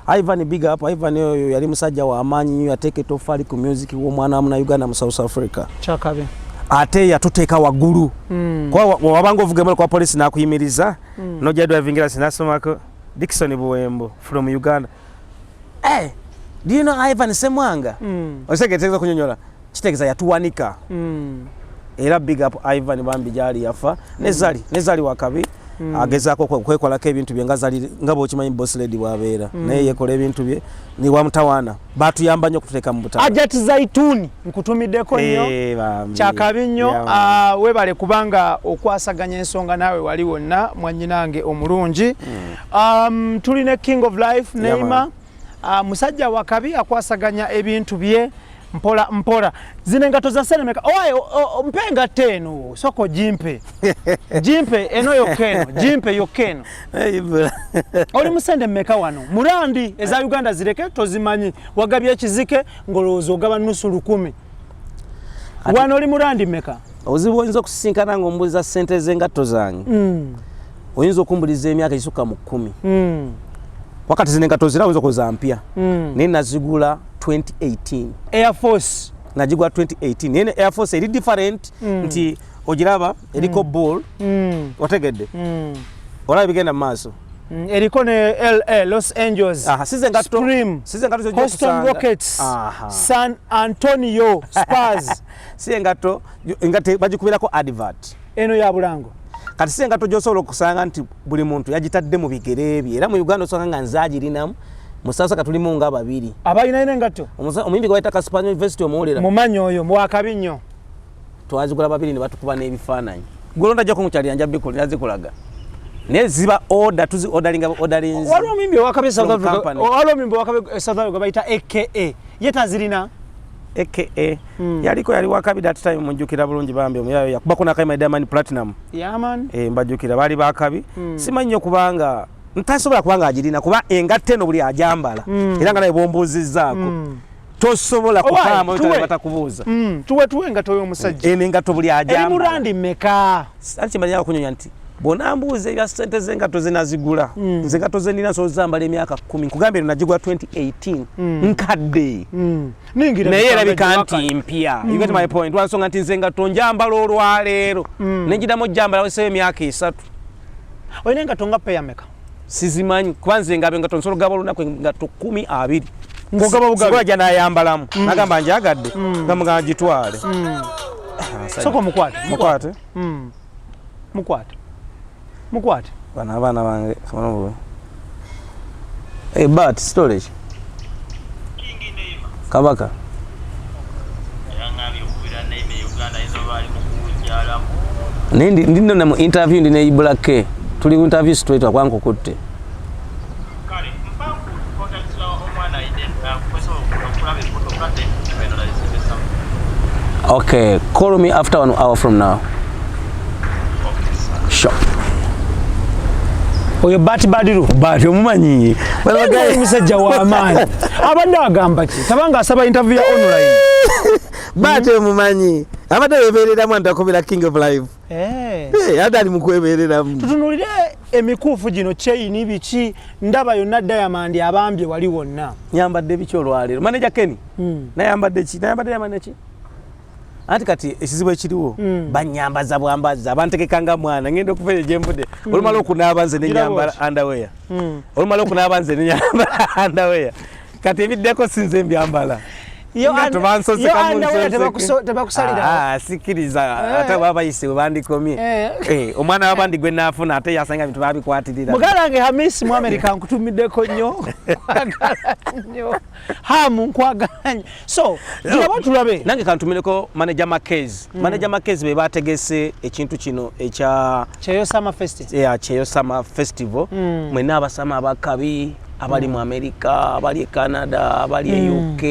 Ivan, big up Ivan. Oyo yali musajja w'amaanyi nnyo, yateeka etoffaali ku music w'omwana wa Munauganda mu South Africa. Kyakabe. Ate yatuteeka waggulu, kuba wabanga ovuga emotoka kwa polisi n'akuyimiriza, nojja driving license nasomako Dickson Buwembo from Uganda. Hey, do you know Ivan Semwanga? Ositegeeza kunyonyola, kitegeeza yatuwanika. Era big up Ivan bambi gyali yafa ne Zali, ne Zali wakabi. Agezaako okwekolako ebintu bye nga Zali, nga bw'okimanyi boss lady bw'abeera, naye yekola ebintu bye ni wamutawaana. Batuyamba nnyo okututeeka mu butale. Ajat Zaituni, nkutumiddeko nnyo. Eh, bambi. Kyakabi nnyo. Yeah, man. Webale kubanga okwasaganya ensonga naawe wali wonna, mwannyinange omulungi. Tuli ne King of Life Yeah, Neymar. Man. Musajja wakabi akwasaganya ebintu bye mpola mpola. Zino engatto za senemeka? Owaye, mpe engatto eno, soko jimpe jimpe eno yokka, eno jimpe yokka eno. Eh, Ibra. Oli musende mmeka wano murandi? Eza Uganda zireke, tozimanyi. Wagabye ekizike ng'olowooza ogaba nusu lukumi. Wano oli murandi mmeka? Obuzibu oyinza okusisinkana ng'ombuuliza ssente z'engatto zange, oyinza okumbuliza emyaka egisukka mu 10. Wakati zino engatto zira oyinza okuza mpya, naye nazigula 2018. Air Force. Nagigula 2018, naye ne Air Force eri different nti ogiraba eriko ball. Otegedde? Olaba ebigenda mu maaso. Eriko ne LA, Los Angeles. Aha, size engatto Supreme. Size engatto zojja Houston okusanga. Rockets. Aha. San Antonio Spurs. Si engatto bagikubirako advert. Eno ya bulango. Kati si engatto gy'osobola okusanga nti buli muntu yagitadde mu bigere bye. Era mu Uganda osanga nga nze agirinamu, mu South Africa tulimu nga babiri. Abalina ina engatto. Omuyimbi gwe bayita Cassper University, omuwulira? Mumanyi oyo mwakabi nnyo. Twazigula babiri ne batukuba n'ebifaananyi. Gwolonda jja kumukyalira, nja bikulira zikulaga, naye ziba order, tuzi orderinga orderinzi. Waliwo omuyimbi owakabi South From Africa. company. Waliwo omuyimbi owakabi South Africa bayita AKA. Ye tazirina. Aka yaliko, yali wakabi that time, mujjukira bulungi bambi omuyayo yakubako nakayima Diamond Platinum. Yeah man. Eh, mbajjukira baali bakabi. Simanyi nnyo kubanga ntasobola kubanga agirina, kuba engatto eno buli ajambala, era nga naye bombuuzizzaako tosobola Owaaye, kukaama tuwe. batakubuuza. Tuwe engatto y'omusajja. Eno engatto buli Eri mu ajambala. randi mmeka? Anti kimanyira okunyonya nti bw'onambuuza ebya ssente z'engatto zenazigula, nze engatto zenina nsobola zambala emyaka 10. Nkugambye eno nagigula 2018, nkadde. Ningira Naye ebitanga erabika gyewaka. nti mpya. You get my point? Lwansonga nti nze engatto njambala olwaleero nengidamu ojjambala weseyo emyaka 3. Olina engatto nga peya meka? Sizimanyi, kuba nze ngaba engatto nsobola okugaba olunaku engatto 20. Ng'ogaba bugabi? Sikola gya nayambalamu nagamba njagadde, gamugamba gitwale. Sooka omukwate. Mukwate. Mukwate. Mukwate. Bano abaana bange bano Hey, but storage kabaka. Yaŋŋambye okubira Naima e Uganda, ayinza oba ali mu kukyalamu. Naye ndi nno mu interview, ndi ne Ibula K, tuli ku interview straight akwankukutte. Kale mpa contacts omwana ayina kusobola okulaba emmotoka then finalize some. Okay, call me after one hour from now. Okay, sir. Sure. Oyo Bat Badiru. But omumanyi? Naye musajja w'amaanyi. Abadde agamba ki? Tabanga asaba interview ya online. But omumanyi abadde webereramu antakubira King of Life. Eh. Hey, ate ali mukwebereramu. Tutunulire emikuufu gino, chain biki, ndaba yonna diamond abambye wali wonna. Nyambadde biki olwaleero, manager Kenny? Nayambadde ki? Nayambadde yambadde ki? Anti kati ekizibu ekiriwo, banyambaza bwambaza, bantegeka nga mwana. Ngenda okuva eyo gyenvudde, olumala okunaaba nze nenyambala Girabo. Underwear. Olumala okunaaba nze nenyambala underwear, kati ebiddeko sinze mbyambala. Yo Nga tobansoseka yo mu underwear nsonseke. Tebakusalira. Ah, sikiriza. Ate baba bayise we bandikomye. Eh, omwana w'abandi gwe naafuna ate yasanga bintu babikwatirira. Muganda wange Hamisi mu America, nkutumiddeko nnyo, nkwagala nnyo Hamu, nkwagala nnyo. So tulaba tulabe. Nange kantumireko manager Makezi. Manager Makezi be bategese ekintu kino ekya Kyeyo Summer Fest. Ya Kyeyo Summer Festival. Mwenna abasama abakabi abali mu America, abali e Canada, abali e UK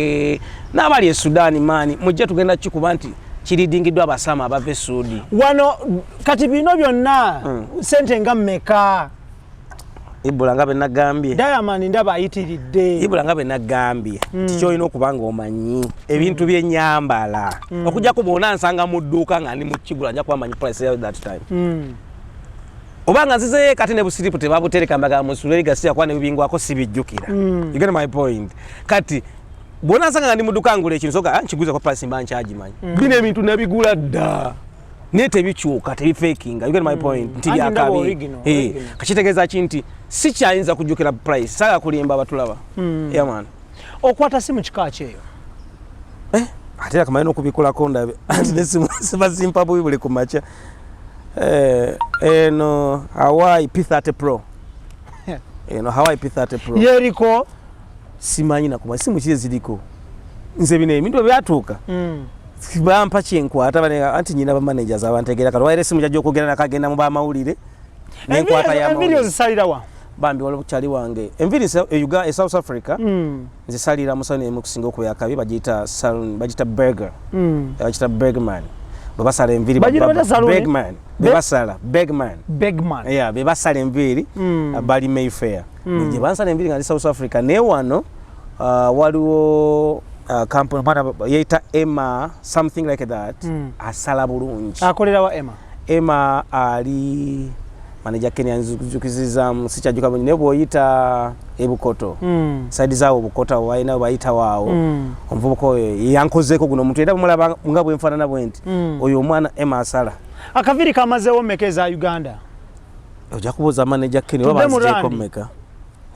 n'abali e Sudan, maani mujje tugenda kikuba nti kiridingiddwa abasama abava e Sudi. Wano kati bino byonna sente nga mmeka? Ibula, nga benagambye, Diamond ndaba ayitiridde. Ibula, nga benagambye nti kyolina okuba nga omanyi ebintu byenyambala, okujjako bwona nsanga mu dduuka nga ndi mu kigula, nja kuba manyi price yayo that time. Oba nga nzizeyo kati ne busiripu tebabutereka, mbaga musule gasiya kuba nebibingwako sibijjukira. You get my point? Kati bwona nsanga nga ndi mu dduuka ngula ekintu, soka nkiguze kwa price mba nkyagimanyi. Bino ebintu nabigula dda naye tebikyuka, tebifekinga. You get my point? Nti Anti ndaba byakabi. original, Eh, original. kakitegeeza ki nti sikyayinza kujjukira price, saagala kulimba abatulaba. Yeah, man. Okwata simu kika kyeyo? Ate akamanyi n'okubikolako ndabe, anti nesimu siba zimpa bubi buli ku makya. Eh, eno Huawei P30 Pro, eno Huawei P30 Pro. Yeriko? Simanyi nakuma simu ki eziriko. Nze bino ebintu bwe byatuuka, bampa kyenkwata bane, anti nyina ba managers abantegeera. Kati waire esimu jajja okwogera nakagenda mu bamawulire nenkwata Enviiri y'amawulire. Ozisalira wa? Bambi, waliwo kyali wange enviiri e South Africa. Nzisalira mu salon emu kusinga okuba akabi, bagiyita salon, bagiyita Burger. Bagiyita Bergman, bwe basala enviiri. Bagira batya salon? Bergman, bwe basala Bergman. Begman. Yeah, be basala enviiri. Bali Mayfair gye bansala enviiri nga ndi South Africa. Naye wano waliwo Company omwana yeyita Emma, something like that. Asala bulungi. Akolera wa Emma? Emma ali manager Kenya, nzijukizizaamu, sikyajjuka bulungi, naye bw'oyita ebukoto, side zaawo Bukoto walina bayita waawo. Omuvubuka oyo yankozeeko guno omuntu, era bwemulaba nga bwenfaanana bwe nti, oyo omwana Emma asala. Akaviri kamazeewo mmeka eza Uganda? Ojja kubuuza manager Ken oba Tudde mu banzigyeko Randi. mmeka.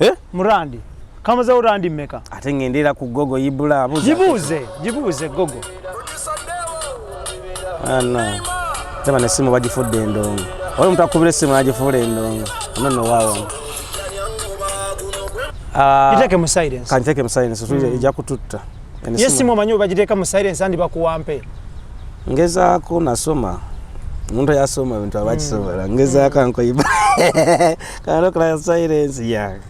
Eh? Mu randi kamazeewo randi mmeka? Ate ngendera ku Gogo Ibula, buuza. Gibuuze, gibuuze Gogo. Ana teba nesimu bagifudde endongo, oli omuntu akubira essimu nagifuula endongo ono no waawo. Ah, giteeke mu silence. Kanteeke mu silence, ejja kututta. Eno ye simu omanyi webagiteeka mu silence andi bakuwampe. Ngezaako, nasoma, omuntu ayasoma ebintu abakisobola. Ngezaako ankoyiba kanokola silence yange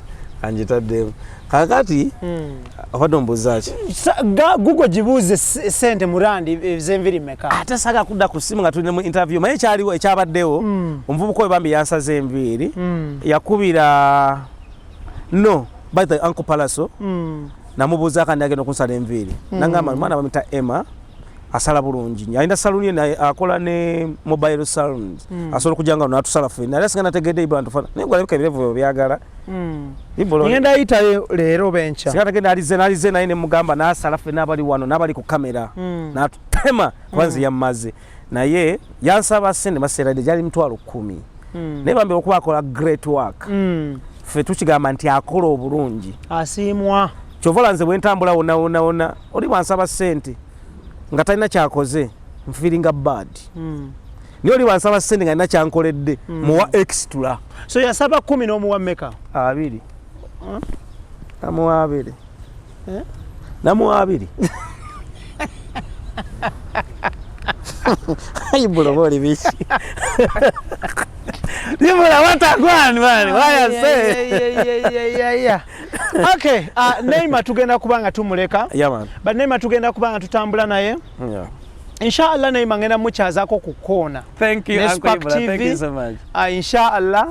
angitaddemu. Kakati obadde ombuuza ki? Google gibuuze sente mu randi ez'enviri mmeka. Ate saga kudda ku ssimu nga tuli mu interview. Maye ekyaliwo, ekyabaddewo, omuvubuka oyo bambi yansaze enviiri, yakubira no by the uncle Palaso. Namubuuza kandi agenda okunsala enviiri, nangamba mwana bamita Emma asala bulungi nnyo, alina saluni ye naye akola ne mobile salons, asobola okujja nga natusala ffenna. Era singa nategedde Ibula ntufana, naye gwalabika ebirevu byagala Ibula. Ngenda yitayo leero oba enkya. Singa tagenda alize nalize naye nemugamba nasala ffenna abali wano n'abali ku kamera, natutema kuba nze yammaze. Naye yansaba sente maseradde gyali 100,000, naye bambi okuba akola great work, ffe tukigamba nti akola obulungi. Asiimwa. Kyova ola nze bwe ntambula wonna wonna wonna, oli bwansaba sente nga talina kyakoze, nfeelinga bad, naye oli bwansaba sente nga alina kyankoledde, muwa extra. So yasaba 10 n'omuwa mmeka? 20. Namuwa 20. Eh? Namuwa 20. Ibula oba oli biki? Ibula, what a gwan man, why I say. Okay, Neima tugenda kuba nga tumuleka. Yeah man. But Neima tugenda kuba nga tutambula naye. Inshallah Neima ngenda mukyazaako ku koona. Thank you, Ne Uncle Spark Ibula. Thank TV. you so much. Inshallah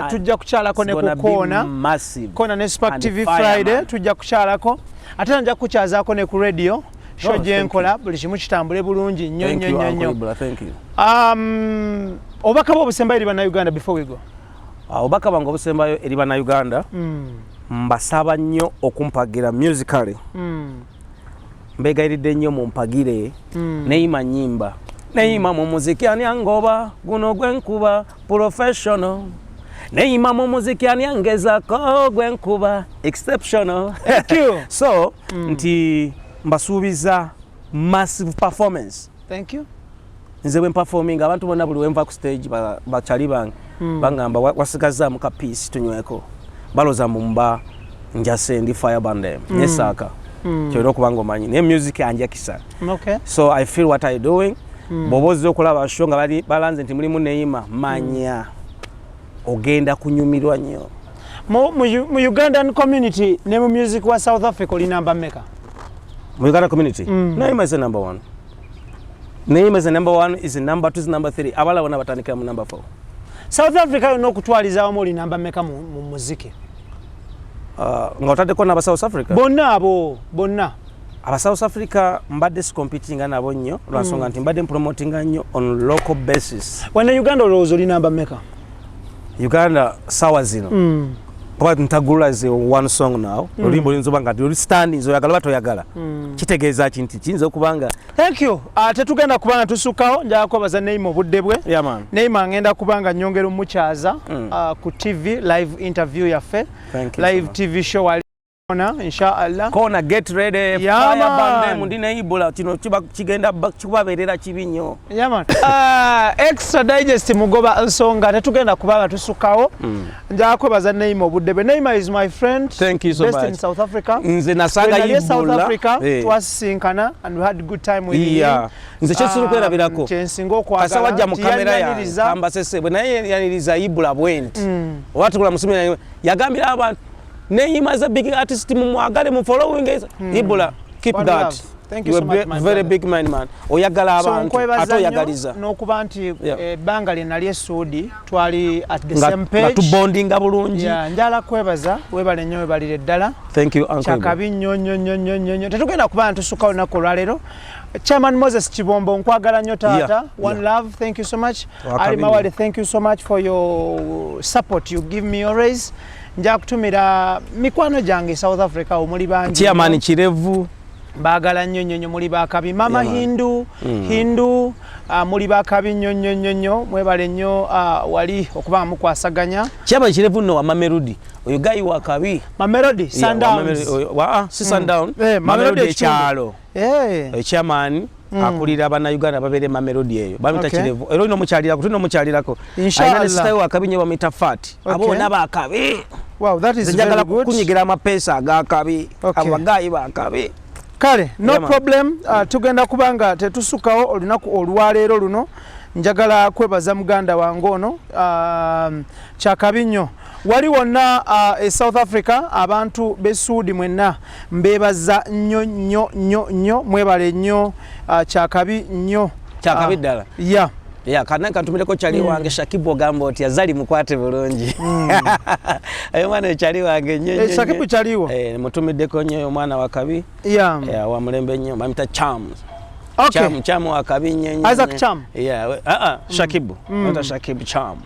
tujja kukyalako ne It's ku gonna be koona. massive. Koona ne Spark And TV fire, Friday man. tujja kukyalako, ate nja kukyazaako ne ku radio show Oh, gye nkola, buli kimu kitambule bulungi nnyo Thank nnyo you, nnyo Uncle nnyo. Ibula. Thank you. Obubaka bwe obusembayo eri Bannayuganda before we go? Obubaka bwange obusembayo eri Bannayuganda, mbasaba nnyo okumpagira musically. Mbegayiridde nnyo mumpagire. Neyima nyimba, neyima mu muziki ani angoba guno gwenkuba professional, neyima mu muziki ani angezako gwenkuba exceptional. Thank you. So nti mbasuubiza massive performance. Thank you. Nze bwe mperforming, abantu bonna buli wenva ku stage bakyali bange bangamba, "Wasigazaamu ka piece tunyweko." Baloza mbu mba njase ndi fire bandem nesaaka kyolina okuba nga omanyi, naye music anjakisa. So I feel what I doing. Bw'oba ozze okulaba show nga balanze nti mulimu Neyima, manya ogenda kunyumirwa nnyo. Mu Ugandan community ne mu music wa South Africa oli namba mmeka? Mu Uganda community, Neyima is the number one. Neyima is the number one, is the number two, is number three. Abalala bonna batandikira mu number four. South Africa yonna okutwaliza awamu oli namba mmeka mu muziki? Nga otaddeko n'aba South Africa? Bonna, abo bonna. Aba South Africa mbadde sicompetinga nabo nnyo lwansonga nti mbadde mpromotinga nnyo on local basis. Wane Uganda olowooza oli namba mmeka? Uganda sawa zino, kuba ntagulula ze one song now, oluyimba oluyinza oba nga oli standing, oyagala oba toyagala, kitegeeza ki nti kiyinza okuba nga Thank you. Tetugenda kuba nga tusukkawo, njagala kwebaza Neima obudde bwe. Yeah, man. Neima ngenda kuba nga nyongera omukyaza ku TV live interview yaffe. Thank you Live so much. TV show walina inshallah. Kona, get ready. Yeah, Fire man. bandem ndi neibula kino kiba kigenda kikubabeerera kibi nnyo. Yeah, man. Extra Digest mugoba nsonga, tetugenda kuba nga tusukkawo. Njagala kwebaza Neima obudde bwe. Neima is my friend. Thank you so Best much. in South Africa. Nze nasanga When nali e South Ibula. Africa twasisinkana and we had good time with him. Nze kyensiri okwerabirako, Kyensinga okwagala kasa wajja mu nti kamera yange yanyaniriza. kambasese bwe naye yaniriza Ibula bwe nti oba tukula musumi, yagambira abantu, "Neyima is a big artist, mumwagale, mu following Ibula, keep One that." love. Thank you You so are much, my very brother. big man, man. Oyagala So abantu, nkwebaza ate nnyo oyagaliza. n'okuba nti ebbanga lye nali esuudi twali at the Nga same nga page. tubondinga bulungi. Yeah, njala kwebaza, webale nnyo, webalire ddala. Thank you, Uncle Ibu. Kyakabi nnyo nnyo nnyo nnyo nnyo nnyo. Tetugenda kuba ntusuka olunaku olwaleero. Chairman Moses Kibombo, nkwagala nnyo taata. One love, thank you so much. Wakabi Ali nnyo. Mawale, thank you so much for your support you give me always. Nja kutumira mikwano gyange South Africa, omuli bangi. Chairman Nnyo. Kirevu. Baagala nnyo nnyo nnyo, muli bakabi. Mama Yeah, man. Hindu, Hindu, muli bakabi nnyo nnyo nnyo nnyo. Mwebale nnyo wali okuba nga mukwasaganya. Chairman Kirevu nno wa Mamelodi. Oyo guy wa kabi. Mamelodi Yeah, wa Sundowns. Mamelodi, ah, si Sundown. Eh, Mamelodi Mamelodi ekitundu. ekyalo. Oyo chairman akulira Bannayuganda babeere Mamelodi eyo. Bamuyita Kirevu. Era olina omukyalirako, tulina omukyalirako. Inshallah. Alina ne sister we wakabi nnyo, bamuyita Fat. Abo bonna bakabi. Wow, that is Nze njagala very good. kunyigira amapeesa agakabi. Okay. Abo bagayi bakabi. Kale, no Yeah, man. problem. Tugenda kubanga tetusukawo olunaku olwaleero luno. Njagala kwebaza muganda wange ono, kyakabi nnyo. Wali wonna e South Africa, abantu b'e Suudi mwenna mbeebaza nnyo nnyo nnyo nnyo, mwebale nnyo, kyakabi nnyo. Kyakabi ddala. Ya, kana kantumireko kyali wange Shakibu, ogamba oti azali mukwate bulungi. Oyo mwana kyali wange nnyo nnyo Eh, Shakibu nnyo. kyaliwo. Eh, mutumiddeko nnyo oyo mwana wa kabi. Yeah, wa mulembe nnyo, bamuyita Charms. Cham, Cham wa kabi nnyo nnyo Isaac nnyo. Cham? Yeah, Shakibu. Bamuyita Shakibu Cham.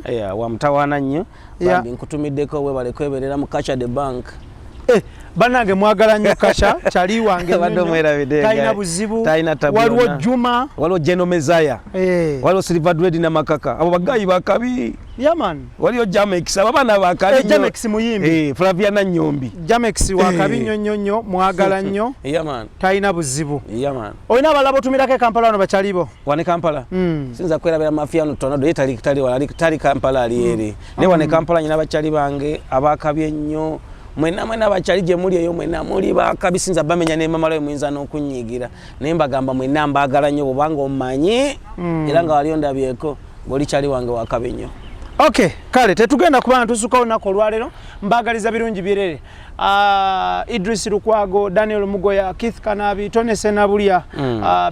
Yeah, wa mutawaana nnyo. Bambi nkutumiddeko, webale kweberera mu Kasha the Bank. Eh, bannange mwagala nnyo Kasha kyali wange nnyo Badde nnyo. omwerabidde, Talina guy. buzibu. Talina tabu Waliwo yonna. Juma. Waliwo Geno Mezaya. Waliwo Silver Dread Namakaka. Abo bagayi bakabi. Yeah, man. Waliwo Jamex. Abo baana bakabi Eh, nnyo. Jamex muyimbi. Eh, Flaviana Nyombi. Jamex wakabi nnyo nnyo nnyo, mwagala nnyo. Yeah, man. Talina buzibu. Yeah, man. Olina abalala botumirako e Kampala wano bakyalibo? Wane Kampala. Sinza kwerabira Mafiano Tornado, ye tali Kampala, ali eri. Naye wane Kampala nyina bakyali bange abakabi ennyo. Mwenna mwenna bakyali gye muli eyo, mwenna muli bakabi, sinza bamenya ne mamala muyinza n'okunyiigira. Naye mbagamba mwenna mbaagala nnyo bw'obanga ommanyi era nga wali ondabyeko ng'oli kyali wange wakabi nnyo. Okay, kale tetugenda kuba nga tusuka olunaku olwaleero. Mbagaliza birungi byerere. Idris Lukwago, Daniel Mugoya, Keith Kanabi, Tony Senabulya,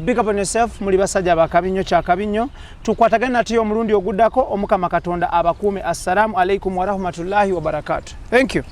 big up on yourself, muli basajja bakabi nnyo, kyakabi nnyo. Tukwatagane nate omulundi oguddako. Omukama Katonda abakuume. Assalamu alaikum warahmatullahi wabarakatu. Thank you.